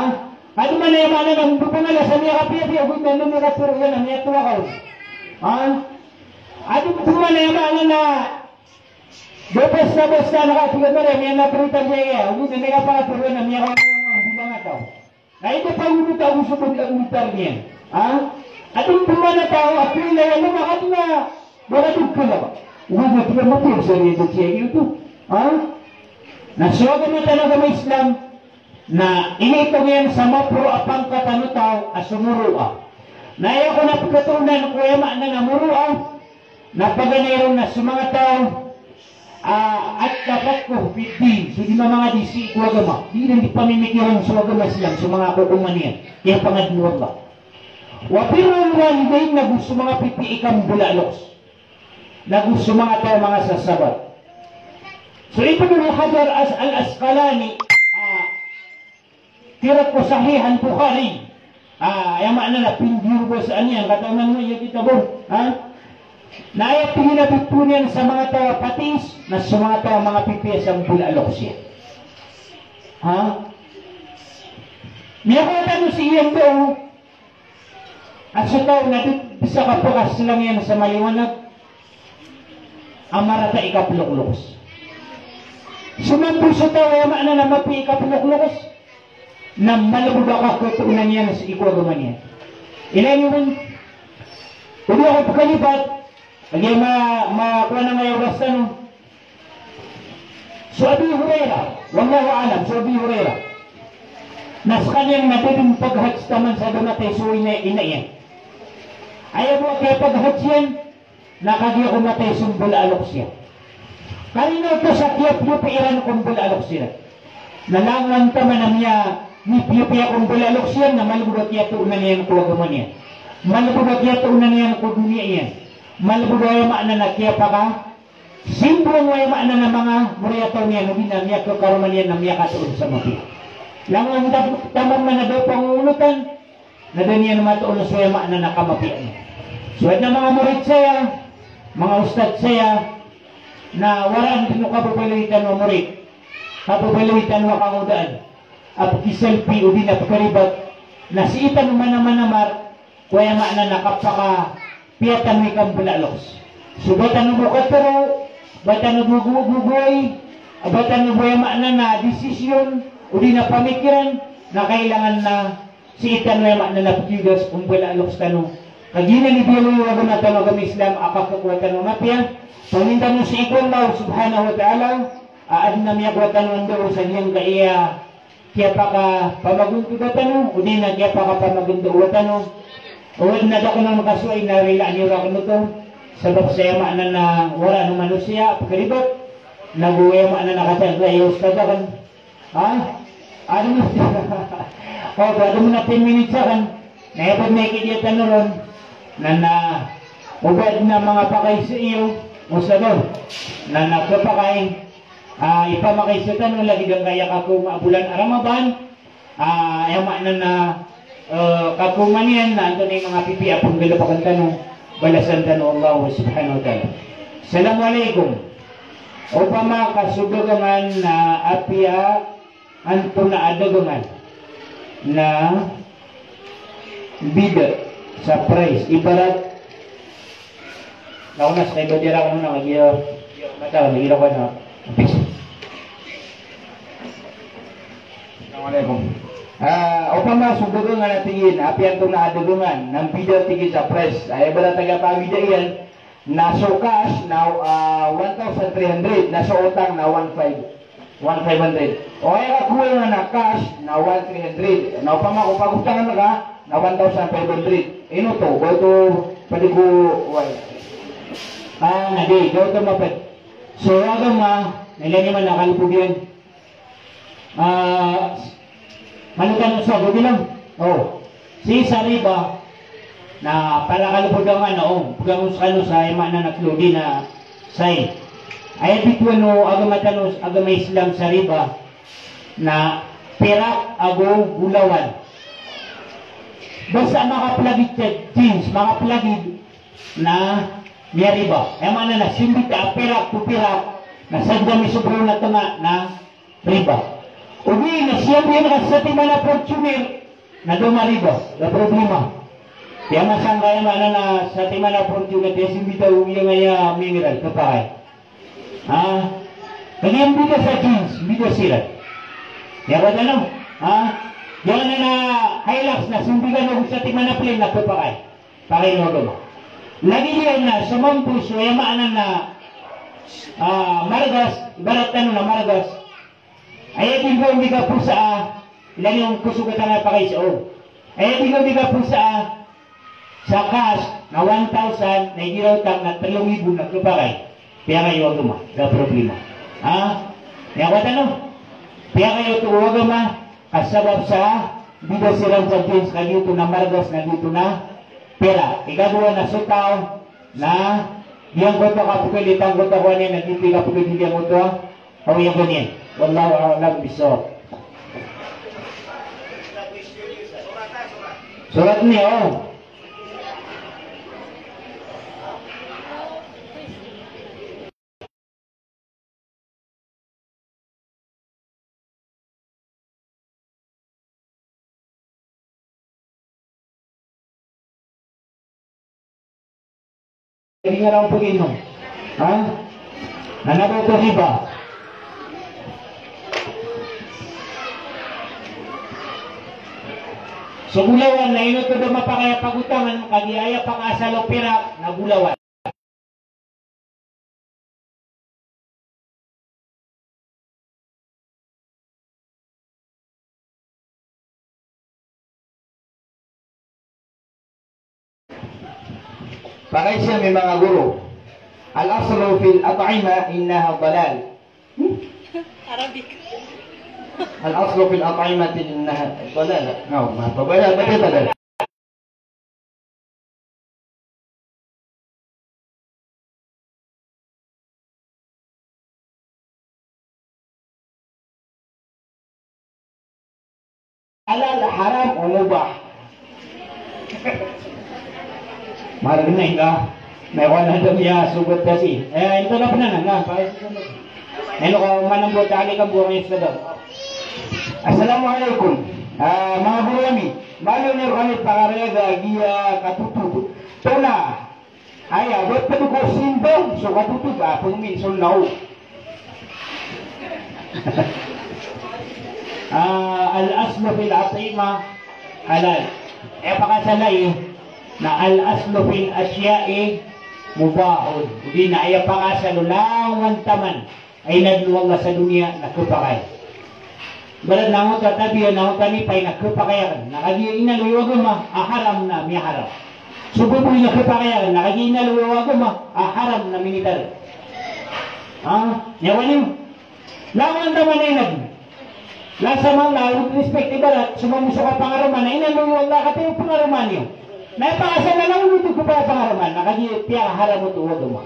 Ado man a aya maana na mbabangala sa miyakapiyapiya, ogaid na anda miyakatharo iyan na miyatowa ka on. Ha? Ado man a aya maana na babasta-basta na katharo iyan na miyanabrita iyan, ogaid na miyakatharo iyan na miyakatharo iyan na miyakatharo iyan. Na aya pangni o taw so bo di a komentar niyan. Ha? Ado man a taw a pila iyan na makatna, makatna ka. Ogaid na tig iyan a mapiya sa riyan a giyoto. Ha? Na so agama tano a agama Islam, na iniitong iyan sa maporo a pangkatan o taw a so muru'ah. Na aya kon a pkhatoonan ko aya maana na muru'ah, na paganay ron na so manga taw a at-tafaqquh fid-din, so di mamangadi sii ko agama. Di iran di pamimikiran so agama Islam, so manga kokoman iyan, kiyapangadn o Allah. Wa birrul walidain, na go so manga pipiya i kambala a loks. Na go so manga taw a manga sasabat. So Ibnu Hajar As-, Al-Asqalani, a, pira ko Sahih Al-Bukhari. A, aya maana na pindiyobasaan iyan, katawan mo iya kitab on. Ha? Na aya tig iyan a bitowan iyan sa manga taw a patiis, na so manga taw a manga pipiya sa mbala a loks iyan. Ha? Miyakowa tano sii iyan bo, a so taw na di, di sa kapakaslang iyan sa maliwanag a marata i kaploklokos. So mambo so taw a aya maana na mapiya i kaploklokos, na malbod a kakhatoonan iyan sii ko agama niyan. Ilay niyo man, o di ako pkhalipat, kagiya ma-, makowa na ngka aya oras tano. So Abi Hurairah, wallahu a'lam, so Abi Hurairah na skaniyan na da dn paghadj taman sa da matay so ina, ina iyan. Aya bo a kiyapaghadj iyan, na kagiya ko matay so mbala a loks iyan. Karina oto sa kiyapiyapiya iran ko mbala a loks iran. Na langon taman a miya, miyapiyapiya ko mbala a loks iyan, na malbod a kiyatoonan iyan ko agama niyan. Malbod a kiyatoonan iyan ko doniya iyan. Malbod a aya maana na kiyapaka simbong o aya maana na manga moriyataw niyan, odi na miyakakaroma niyan na miyakatoon sa mapiya. Langon ta-, taman man a da pangolotan, na da niyan matoon so aya maana na kamapiya niyan. So adn a manga morid saya, manga ustad saya, na waraan dn o kababaloy tano a morid, kababaloy tano a kangodaan, a pkhiselfie odi na pkharibat, na sii tano manamanamar, ko aya maana na kapakapiya tano i kambala a loks. So ba tano bo katharo, ba tano bo gogogoy, ba tano bo aya maana na desisyon, odi na pamikiran, na kailangan na sii tano aya maana na pkhiyodas ko mbala a loks tano. Kagiya na inibiyaloy o agama tano a agama Islam a kakhakowa tano a mapiya, pangnin tano sii ko Allah subhanahu wa ta'ala, a adn a miyakowa tano a ndao sa giyangkaya kiyapakapamagontoda tano, odi na kiyapakapamagandao tano. O adn a da ko nan kasoay na rilaan iyo rakn oto, sabap sa aya maana na waraan o manosiya a pkharibat, nago aya maana na kataya aya ustad akn. Ha? Adn, o, adn a ten minutes akn, na aya bo na ikidiya tano ron, na, na, o ba adn a manga pakaiza iyo, o sabap, na, na khapakay, a, ipamakaisa tano lagid angkaya kakhaoma a bolan a Ramadan, a, aya maana na, e, kakhaoma niyan na antonaa i manga pipiya a pnggalbkn tano, balasan tano o Allah subhanahu wa ta'ala. Assalamu alaikum. Opama ka so dagangan na apiya Antonaa a dagangan na bida sa price, ibarat na ona sa kaiba diyara ko na lagi, ah, mata lagi ra ko na. Assalamu alaikum. Ah, opama so dagangan a tig iyan, apiya antonaa a dagangan na bida tig iyan sa price. Ay, ibarat a giyangkaya bida iyan, na so cash na, ah, one thousand three hundred, na so otang na one five, one five hundred. O aya kakowa iyan na cash na one three hundred. Na opama ko pagotangan ka na one thousand five hundred. Ino oto, ba oto pwede ko, wal. Ah, na di, di oto maped. So, agama, na ilay niyo man a kalipod iyan. Ah, manoto tano sa, go bilang. O. Sii sa riba, na para kalipod angka na, o, pegangan skano sa aya maana na klodi na sai. Aya bitowan o agama tano, agama Islam sa riba, na perak ago bolawan. Basta makaplagid sa jeans, makaplagid na miyariba. Aya maana na simbita a perak ko perak, na sadn a misobra on a tnga na riba. Ogaid na siyambian ka satiman a Fortuner na da mariba, da problema. Aya masangkaya maana na satiman a Fortuner, aya simbita o giyangkaya mineral, khapakay. Ha? Kagiya mbida sa jeans, mbida siran. Aya wata, no? Ha? Giyangkanan a Hilux na simbita o satiman a plane na khapakay. Pakay o agama. Lagid iyan na so mambo so aya maana na, ah, margas, ibarat tano na margas. Aya di ngka on di kaphosaa, ilay niyo on ko so giyangkaya pakay sa o. Aya di ngka on di kaphosaa, sa cash na one thousand, na igira otang na tlo nggibo na khapakay. Piyakay o agama, da problema. Ha? Aya wata, no? Piyakay oto o agama, ka sabap sa bida siran sa jeans, ka giyoto na margas, na giyoto na perak. Ikadowa na so taw na giyangkoto a kapkhailay, tangkoto a kowan iyan, na giyoto i kapkhailay giyangkoto a awiyagan iyan. Wallahu a'lam bissawab. Sorat niyo, o. Di ngka raw pag-inom. Ha? Na aya bo oto riba. So bolawan na ino oto da mapakay a pagotangan, kagiya aya pakaasal o perak na bolawan. Pakay siya mi manga goro. Al-aslu fil at'imah innaha dalal. Hmm? Arabic. Al-aslu fil at'imah innaha dalal. No, ma, pabaya, pabaya, pabaya. Halal, haram, o mubah. Margn na ingka. May wala da miyasogat kasi. Eh, ito na pn anan, na. Ino ka manambo, tali ka buwang isa daw. Assalamu alaikum. Ah, manga goro ami. Malo niyo kami pakarayaga giya katotog. Tona. Aya, ba pd ko simba so katotog, ah, pngmin so naw. Ah, al-aslu fil at'imah halal. Aya pakaasal ai na al-aslu fil ashya'i mubahun. Odi na aya pakaasal o langowan taman a inadn o Allah sa doniya na khapakay. Ibarat na angkoto a tabiya, na angkoto a nipay na khapakay akn. Na kagiya inaloy o agama a haram na miyaharam. So baboy na khapakay akn, na kagiya inaloy o agama a haram na minitar. Ha? Aya wani? Langowan taman a inadn. Lasa man na with respect, ibarat so mambo so kapangaroman na inaloy o Allah, katii o pangaroman iyo. Na aya pakaasal na langon oto ko pakapangaroman, na kagiya piyakaharam oto o agama.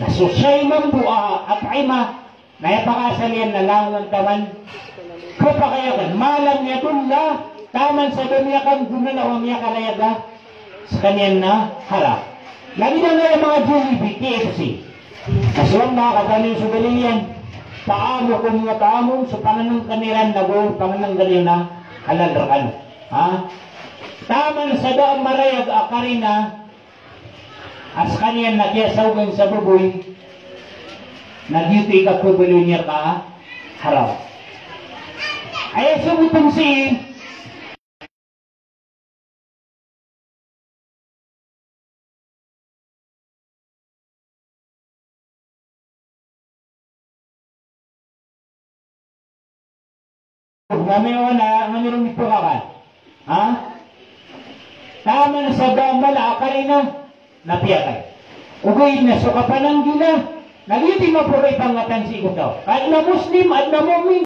Na so sai mambo a at'imah, na aya pakaasal iyan na langon taman khapakay akn, ma lam yadulla, taman sa da miyakanggonanaw a miyakarayaga skaniyan na haram. Lagid angkaya manga Jollibee, K F C. Na so Allah, katawan iyo so dalil iyan. K Ta'amukum wa ta'amuhum, so pangnngkn iran nago pangnngkn iyo na halal rkano. Ha? Taman sa da a marayag a karina a skaniyan na kiyasaogan sa baboy, na giyoto i kapbaloy niyan ka haram. Aya sabotn sii, na miyaona, na miyaona i pagkakan. Ha? Taman sa da a mala a karina na piyakay. Ogaid na so kapananggila na giyoto i maporo i pangngatan sii ko taw. Ka adn a Muslim, adn a mu'min.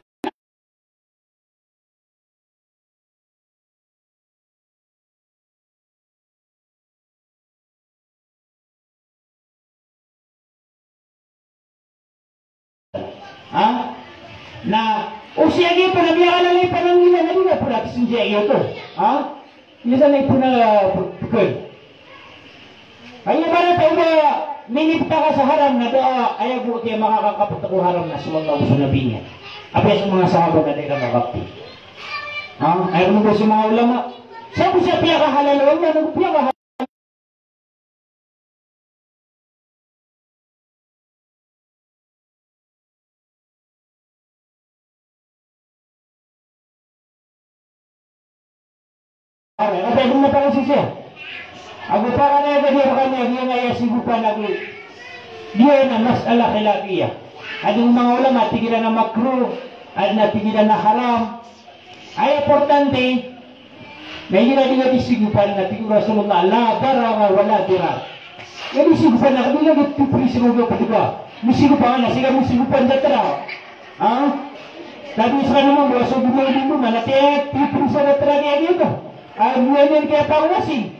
Ha? Na o sii a giyoto na miyakalalay pananggila na di na pura kisinjiya iyoto. Ha? Misan na ipon a pkl. Aya ibarat a o ba minipta ka sa haram na da a, aya bo a kiyamakakapta ko haram na so Allah ago so Nabi niyan. Apiya so manga sahaba na da iran makapti. Ha? Aya bo so manga ulama. Sa bo sa piyakahalal o Allah, na piyakahalal. Aray, na pwede na pala sisiya. Ago para na ito, di ba kami, di nga iya sigopan ago. Di nga mas'ala khilafiyah. Adn o manga ulama, tig iran a makruh, adn a tig iran a haram. Aya importante, na igira di nga di sigopan na tig o Rasulullah, "La darara wa la dirar." Di nga di sigopan na, di nga di tiprisa o giya pd ka. Misigopan na, sii ka misigopan sa tara. Ha? Sabi sa naman, wala so dunia dito, na nati tiprisa na tara niya dito. Ah, dunia niya kaya pangasi.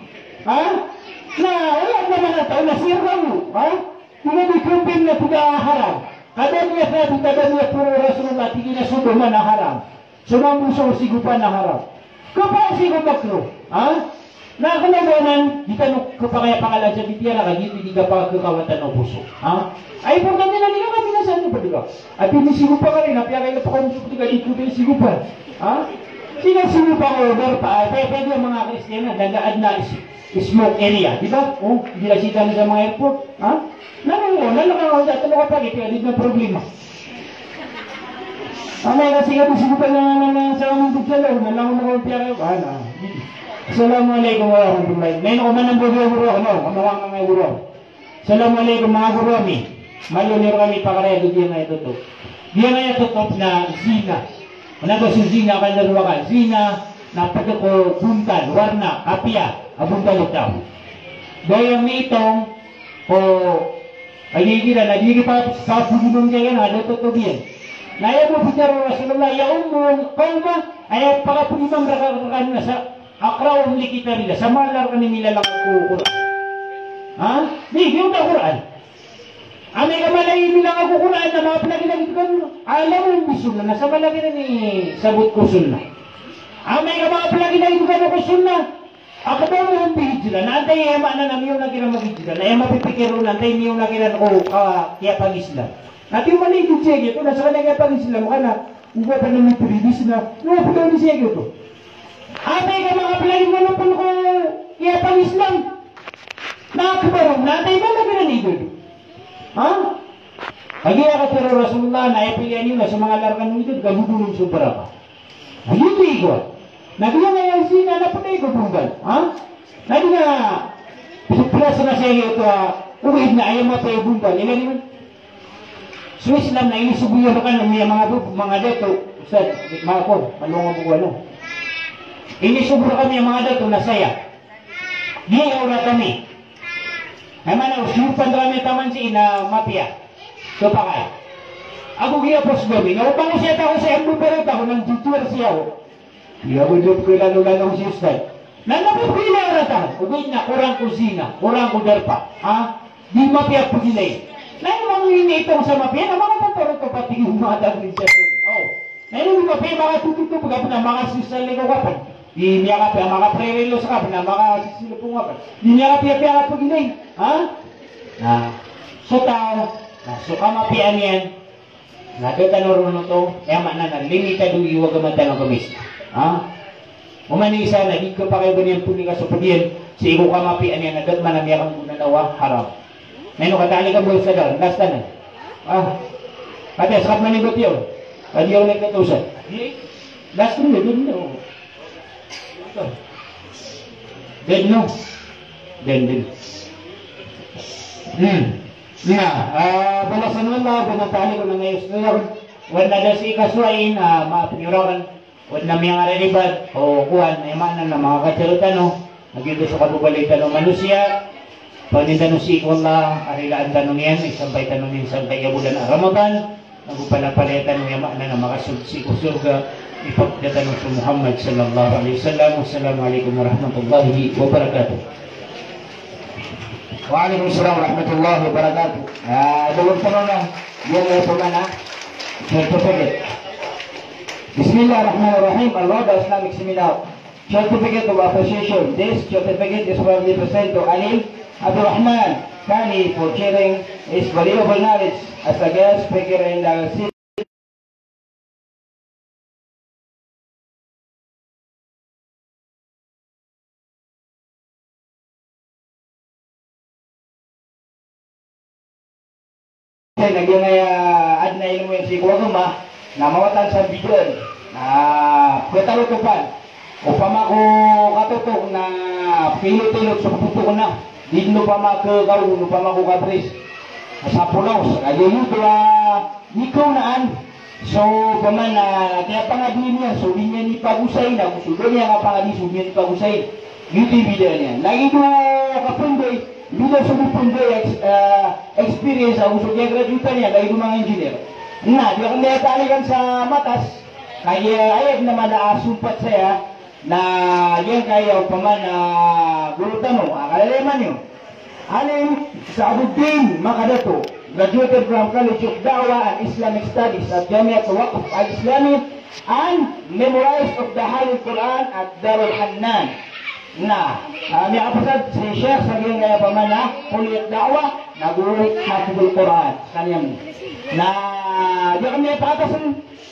Ha? Na, wala naman ang tao na sirra mo. Ha? Di nga di kumpin na tig a haram. Kada niya sabi, kada niya puro Rasulullah, tig iyan a so doman a haram. So mambo so sigopan na haram. Kapasig o makruh. Ha? Na kna ba anan, di tano kapakay a pakalan sa bitiara ka, di, di kapakakawatan o poso. Ha? Ay, importante na di ka kami na sa ano, pwede ka. At di sigopan ka rin, apiya kayo pa kung pwede ka, di ko di sigopan. Ha? Di na sigopan ko, darpa, ay, pwede, pwede ang mga Kristiyano, nag-add na is-, smoke area, di ba? O, di na sida na sa mga airport. Ha? Nano, nano ka, nano ka, nano ka, pwede, pwede na problema. Amay ka sii ka di sigopan na, na, na, sa aming pagdalaw, na lang ako makapiya kayo, ah, na. Assalamualaikum warahmatullahi. Ngayon ako man ang guro, guro, ano, kamukha nga guro. Assalamualaikum, mga guro ami. Malo niyo kami pakaraya do giyangkaya toto. Giyangkaya toto na zina. Ano ba so zina, kanda dua ka? Zina, na pagka ko buntal, warna, kapiya, a buntal o taw. Daya mitong, o, ay, igira na, di pa, pa, pagdunong kaya na, ano, toto biyan. Na aya bo bicara o Rasulullah, ya ummul qawma, aya pakapagimam raka, raka na sa, aqra'uhum li kitabillah, sa mala rkani milalangag ko Qur'an. Ha? Di, di oto Qur'an. Amay ka mala i milangag ko Qur'an na manga plagi lagid kano, a'lamuhum bis sunnah, na sa mala kiran i sabot ko sunnah. Amay ka manga plagi lagid kano ko sunnah, aqdamuhum bi hijrah, na antaa i maana na miyaona kiran maghijrah, na aya mapipikir on na antaa i miyaona kiran ko, ah, kiyapag-Islam. Na di o mala i hijrah giyoto, na skaniyan kiyapag-Islam ka na, oba pn a mitribis na, na pn a miyaona kiran giyoto. Amay ka manga plagi ngka pn ko kiyapag-Islam, na akbar on, na antaa i maana kiran i giyoto. Ha? Kagiya katharo o Rasulullah na aya piliyan iyo na so manga lalan rkano ito, ka bodolon so baraka. Na giyoto i kowan. Na di nga aya zina na pd a iko buntal. Ha? Na di nga, so plas na sii a giyoto a, ogaid na aya mapiya i buntal. Ina di man. So Islam na inisogo iyan rkano, manga bo-, manga dato, Ustadh, manga ko, ano nga bo ko ano. Inisogo rkami a manga dato na saya. Di aya orat ami. Aya maana o siyopan rkami taman sii na mapiya. So pakay. Ago giya pos gami. Na opama siya tako sa embo pero tako nang jujur siya o. Iya bo dop ko lalo-lalo si Ustadh. Na napipila orat taman. Ogaid na korang ko zina, korang ko darpa. Ha? Di mapiya pagilay. Na ino mang ini itong sa mapiya, na manga tataro ko pati yung mata ko sa. Oh. Na ino di mapiya makatututo, pagkapun na makasisali ko kapun. Di niya kapiya, makaprerelo sa kapun, na makasisali ko kapun. Di niya kapiya-piya kapagilay. Ha? Na, so taw, na, so kamapiyaan iyan, Na da tano ron oto, aya maana na limitado i agama tano a Khamis. Ha? Oman i isa na di kapakay ba niyan pn i kasopod iyan, sii ko kamapiyaan iyan na da man a miyakanggonanaw a haram. Na ino ka tali ka bo sa da, last na. Ah. Ati, askat man i batiyo. Adi ako na ikatawsa. Last na, dun na. Dun, no? Dun, dun. Hmm. Na, ah, balasan o Allah, ba na tali ko na ngayos na yaw. Wan na da sii kasowain, ah, maap niyo raken. Wan na miyangararibad, o kowan, aya maana na manga katharo tano, na giyoto so kababalay tano a manosiya, pangnin tano sii ko Allah a rilaan tano niyan, isampay tano niyan sangkaya bolan a Ramadan, nago palapalaya tano, aya maana na makasold sii ko sorga, ipagda tano so Muhammad sallallahu alaihi wasallam. Wassalamu alaikum warahmatullahi wabarakatuh. Wa alaikum salam warahmatullahi wabarakatuh. Ah, dulong tano na, iyan na ito man, ah. Certificate. Bismillahirrahmanirrahim. Al-Wahda Islamic Seminar. Certificate of Appreciation. This certificate is proudly presented to Alim Abdul Rahman Kani for sharing his valuable knowledge as a guest speaker in the Sa lagid aya, adn a ilmo iyan sii ko agama, na mawatan sa bidaan. Na, pkatalo topan. Opama ko katotok na pkailotilot so katotok na. Di dn opama ko kaon, opama ko kabris. Sa polaos, lagid oto a ikaonaan. So, opama na, kiyapangadiin iyan, so di niyan ipagosayn, ago so da niyan kapangadi, so di niyan ipagosayn. Giyoto i bidaan iyan. Lagid o kapnday, bida so di pnday, ex-, ah, experience, ago so kiyagraduate iyan, lagid o manga engineer. Na, di akn dn aya talikan sa matas, kagiya aya dn a mala a sompat saya, Na giyangkaya opama na guro tano, a, kalalayaman iyo. Alim Sa'aduddin Makadato, graduated from College of Da'wah and Islamic Studies at Jamiat Waqf Al-Islami and memorized of the Holy Quran at Darul Hannan. Na, a, miyakapasad si Sheikh sa giyangkaya opama na Kulliyat Da'wah, na guro Hafizul Quran. Skaniyan. Na di kami pakatas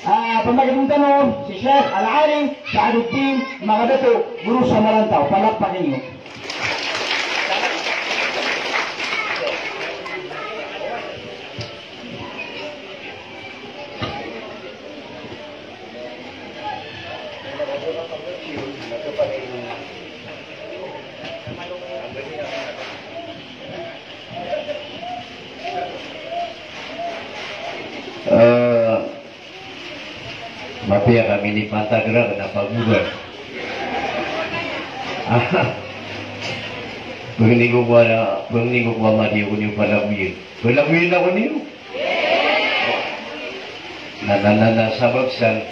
Ah, pamagitin tano si Sheikh Al-Alim Sa'aduddin Makadato, guro sa Malantaw. Palakpakan iyo. Eh, Mapiya kami ni pantag rakn a pagoda. Pangni ko, pangni ko a madi ako niyo palagoyin. Palagoyin ako niyo. Na, na, na, na, sabap san.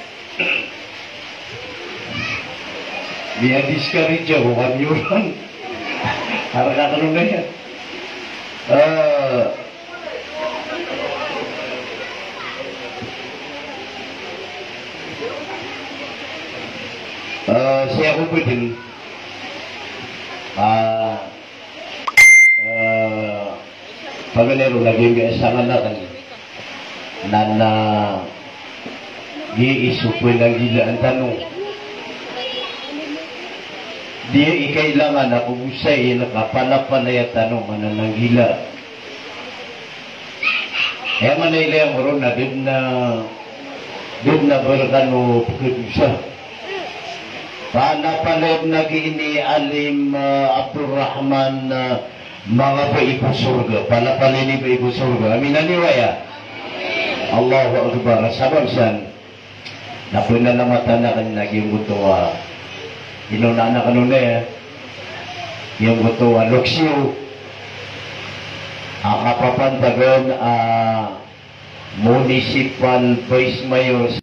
Miya-discourage ako kami oran. Harap ka kano na iyan. Eh, Eh, sii ako pd, ah, eh, paganay ron na giyangkai a sangan akn na, na giya i so pnanggilaan tano. Di kailangan a pagosayn ka palapalaya tano manananggila. Aya maana i laya ngka ron na da dn a, da dn a ba rkano pkhadosa. Palapalaya dn a giya i Alim, ah, Abdul Rahman, ah, manga bai ko sorga. Palapalaya i bai ko sorga. Amin, aniwaya. Allahu Akbar. Sabap san. Na pnalamatan akn na giyangkoto a inonaan akn on, eh, giyangkoto a loks iyo a kapapantagan a Municipal Vice Mayor.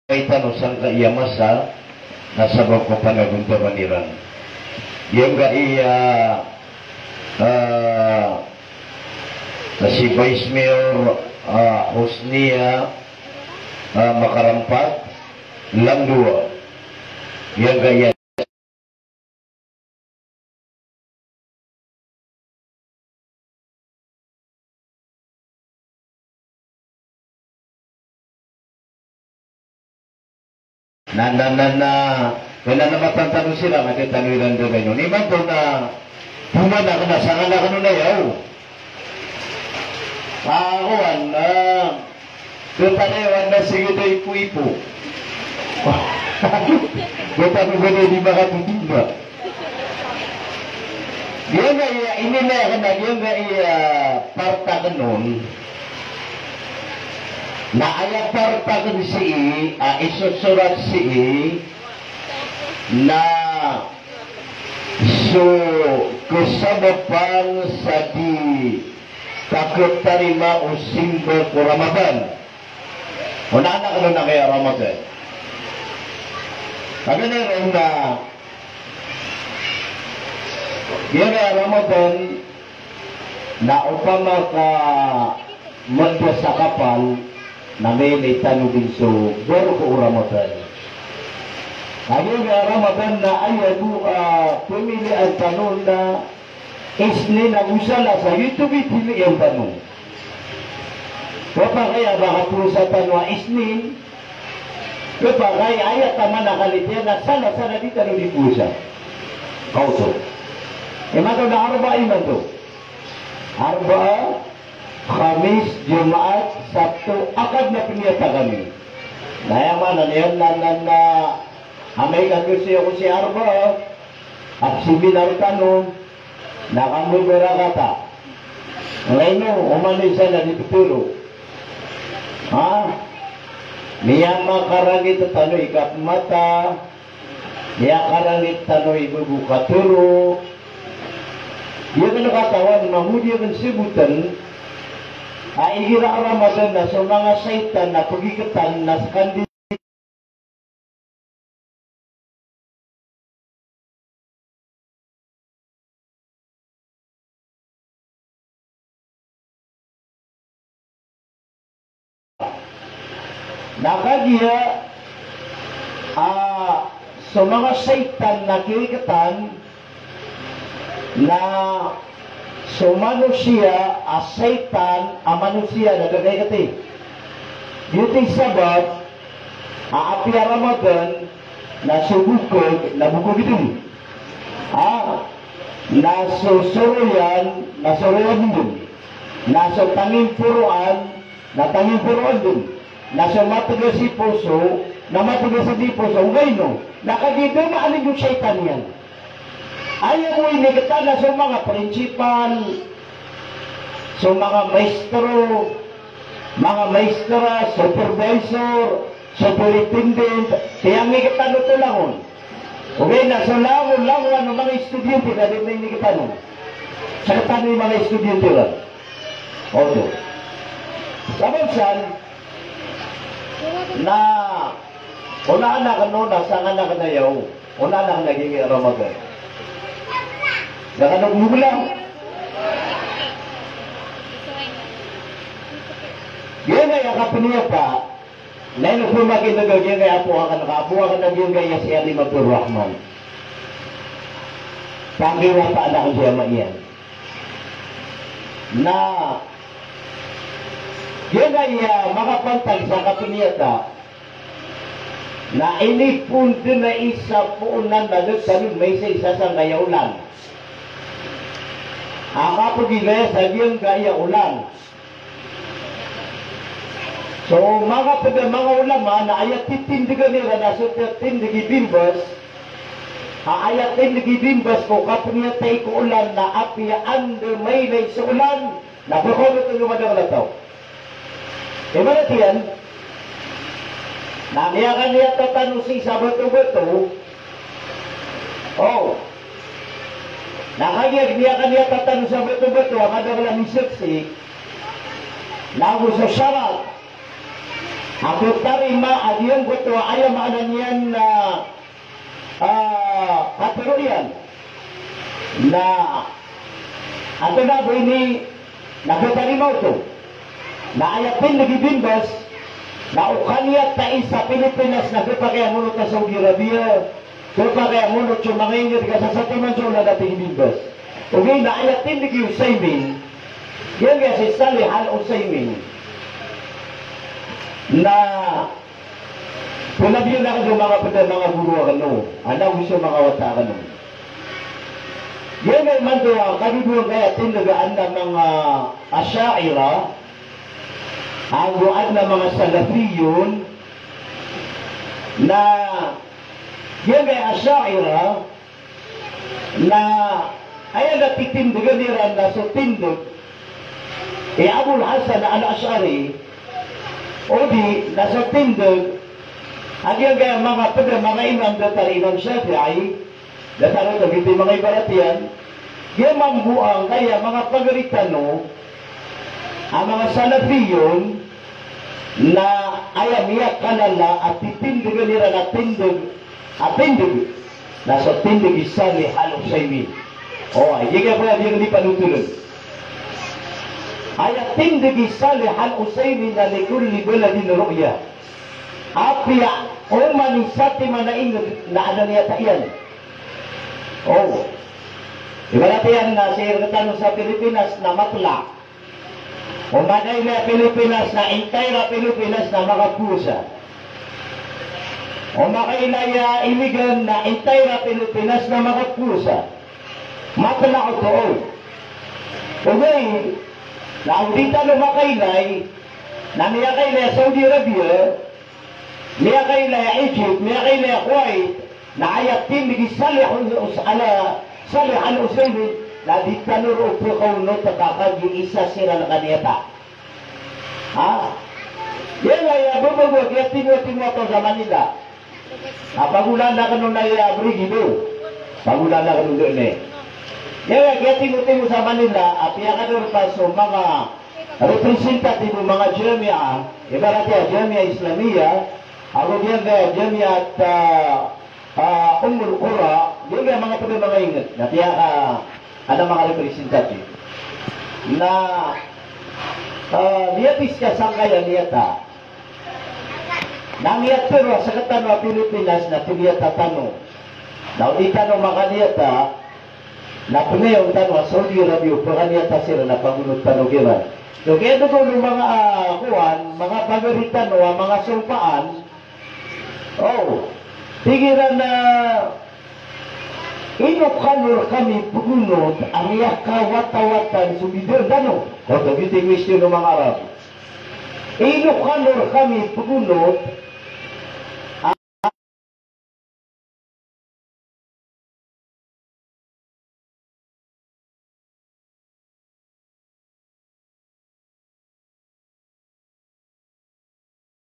Kaitan o sangkaya masa na sabap ko panagontaman iran. Giyangkaya, ah, si Vice Mayor, ah, Husnia, ah, Makarampat, Langdowa. Giyangkaya Na, na, na, na, kena na matantano siran a di tano iran dagaino. Imanto na, pumana kena sangana kano na yaw. Awan, ah, kena na yaw na sige da ipo-ipo. Kena na gana di makatutunda. Giyangkaya, ini na kena giyangkaya part akn on. Na aya part akn sii, a isosorat sii, na so kasabapan sa di kaketarima o simba ko Ramadan. O na anak no na kaya Ramadan. Kami na ron na, giyangkaya Ramadan, na opama ka mada sa kapal, na mailay tano dn so barko o Ramadan. Kagiya Ramadan na aya bo a pamilian tano na Isnin ago Salasa, giyoto bo i pilian tano. Kapakay a ba kapowasa tano a Isnin, kapakay aya taman a kalitian na Salasa na di tano di powasa. Kaoto. Imanto na Arbaa imanto. Arbaa, Khamis, Jumaat, Sabto, Akad na pniyata kami. Na aya maana niyan na, na, na, amay ka dn sii ako sii Arbaa, a seminar tano, na kambobarakata. Ngkaino, oman i isa na di ptharo. Ha? Miyamakarangit tano i kapmata, miyakarangit tano i bbo katharo. Di akn katawan, mambo di akn sabotn, a igira a Ramadan na so manga shaytan na pgiktan na skandi Na kagiya, a, so manga shaytan na kiktan, na so manosiya a shaytan a manosiya na da kaikati. Giyoto i sabap a apiya Ramadan na so bokag na bokag dn. A, na so soroyan na soroyan dn. Na so tangimporoan na tangimporoan dn. Na so matgas i poso na matgas i poso. Ngkaino? Na kagiya da maana dn o shaytan iyan. Aya bo iniktan na so manga principal, so manga maestro, manga maestra, supervisor, superintendent, tiyangiktan oto langon. Ogaid na so langon, langon o manga estudyante na di iniktan on. Sktan i manga estudyante ran. Oto. Sabap san, na onaan akn on, na sangan akn a yaw. Onaan akn a giyangkai a Ramadan. Da kano gogolalan. Giyangkai a kapniyata, na ino pman a giyangkai a apo akn, ka apo akn a giyangkai a si Alimatur Rahman. Panggiwataan akn si ama iyan. Na giyangkai a makapantag sa kapniyata, na inipoon dn a isa poonan na da tano maisa-isa sangkaya olan a kapagilaya sa giyangkaya olan. So manga pd a manga ulama na aya titindgan iran na so titindg i Bin Baz, a aya tindg i Bin Baz ko kapniyatay ko olan na apiya anda mailay so olan, na pkaolot o madakl a taw. Ibarat iyan na miyakaniyata tano sii sa bato-bato. O. Na kagiya miyakaniyata tano sa bato-bato a madakl a misaksi, na ago so sarat a khatarima a giyangkoto a aya maana niyan na a, katharo iyan na antonaa bo ini na khatarima oto. Na aya tindg i Bin Baz Na o kaniyatay sa Pilipinas na khapakay a monot a Saudi Arabia, khapakay a monot so manga ingd ka sasatiman so olan a tig i Bin Baz. Ogaid na aya tindg i Uthaymin, giyangkaya si Salih Al Uthaymin, na pnabiyan akn so manga pd a manga goro akn on, ago so manga wata akn on. Giyangkaya imanto a kadodowa angkaya tindg a adn a manga Asha'irah, ago adn a manga Salafiyyun, na giyangkaya Asha'irah, na aya na titindgn iran na so tindg i Abul Hasan Al-Ash'ari, odi na so tindg a giyangkaya manga pd a manga imam datar i Imam Shafi'i, datar oto giyoto i manga ibarat iyan, giya mambo angkaya manga pagari tano a manga Salafiyyun, na aya miyakalala a titindgn iran a tindg, a tindg, na so tindg i Salih Al Uthaymin. O, aya giya pn a di panothol. Aya tindg i Salih Al Uthaymin na likulli baladin ru'yah. Apiya oman i satiman a ingd na adn a niyata iyan. O. Ibarat iyan na sii rktano sa Pilipinas na matla'. O makailay a Pilipinas na entire a Pilipinas na makapowasa. O makailay a Iligan na entire a Pilipinas na makapowasa. Matla' oto. Ogaid na o di tano makailay na miyakailay a Saudi Arabia, miyakailay a Egypt, miyakailay a Kuwait, na aya tindg i Salih Al-, Us-, Ala-, Salih Al-Uthaymin, na di tano roo pkaonot ka kagiya isa siran a kaniyata. Ha? Giyangkaya babago a kiyatimo-timo a taw sa Manila. A pagolan akn on aya brigid o. Pagolan akn on dn e. Giyangkaya kiyatimo-timo sa Manila, a piyakadorpa so manga representative o manga jamiah, ibarat iyan a Jamiah Islamiyah, ago giyangkaya Jamiat, ah, ah, Ummul Qura, giyangkaya manga pd a manga ingd, na piyaka, adn a manga representative. Na, ah, miya-discuss angkaya niyata. Na miyatharo a sktano a Pilipinas na pniyata tano. Na o di tano makaniyata, na pnayawn tano a Saudi Arabia o pkaniyata siran na pagonot tano giyanan. So kaya dn o manga, ah, kowan, manga pagari tano a manga sompaan. O, tig iran a, ino kano rkami pgonot a miyakawatawatan so bidaan tano? Oto giyoto i question o manga Arab. Ino kano rkami pgonot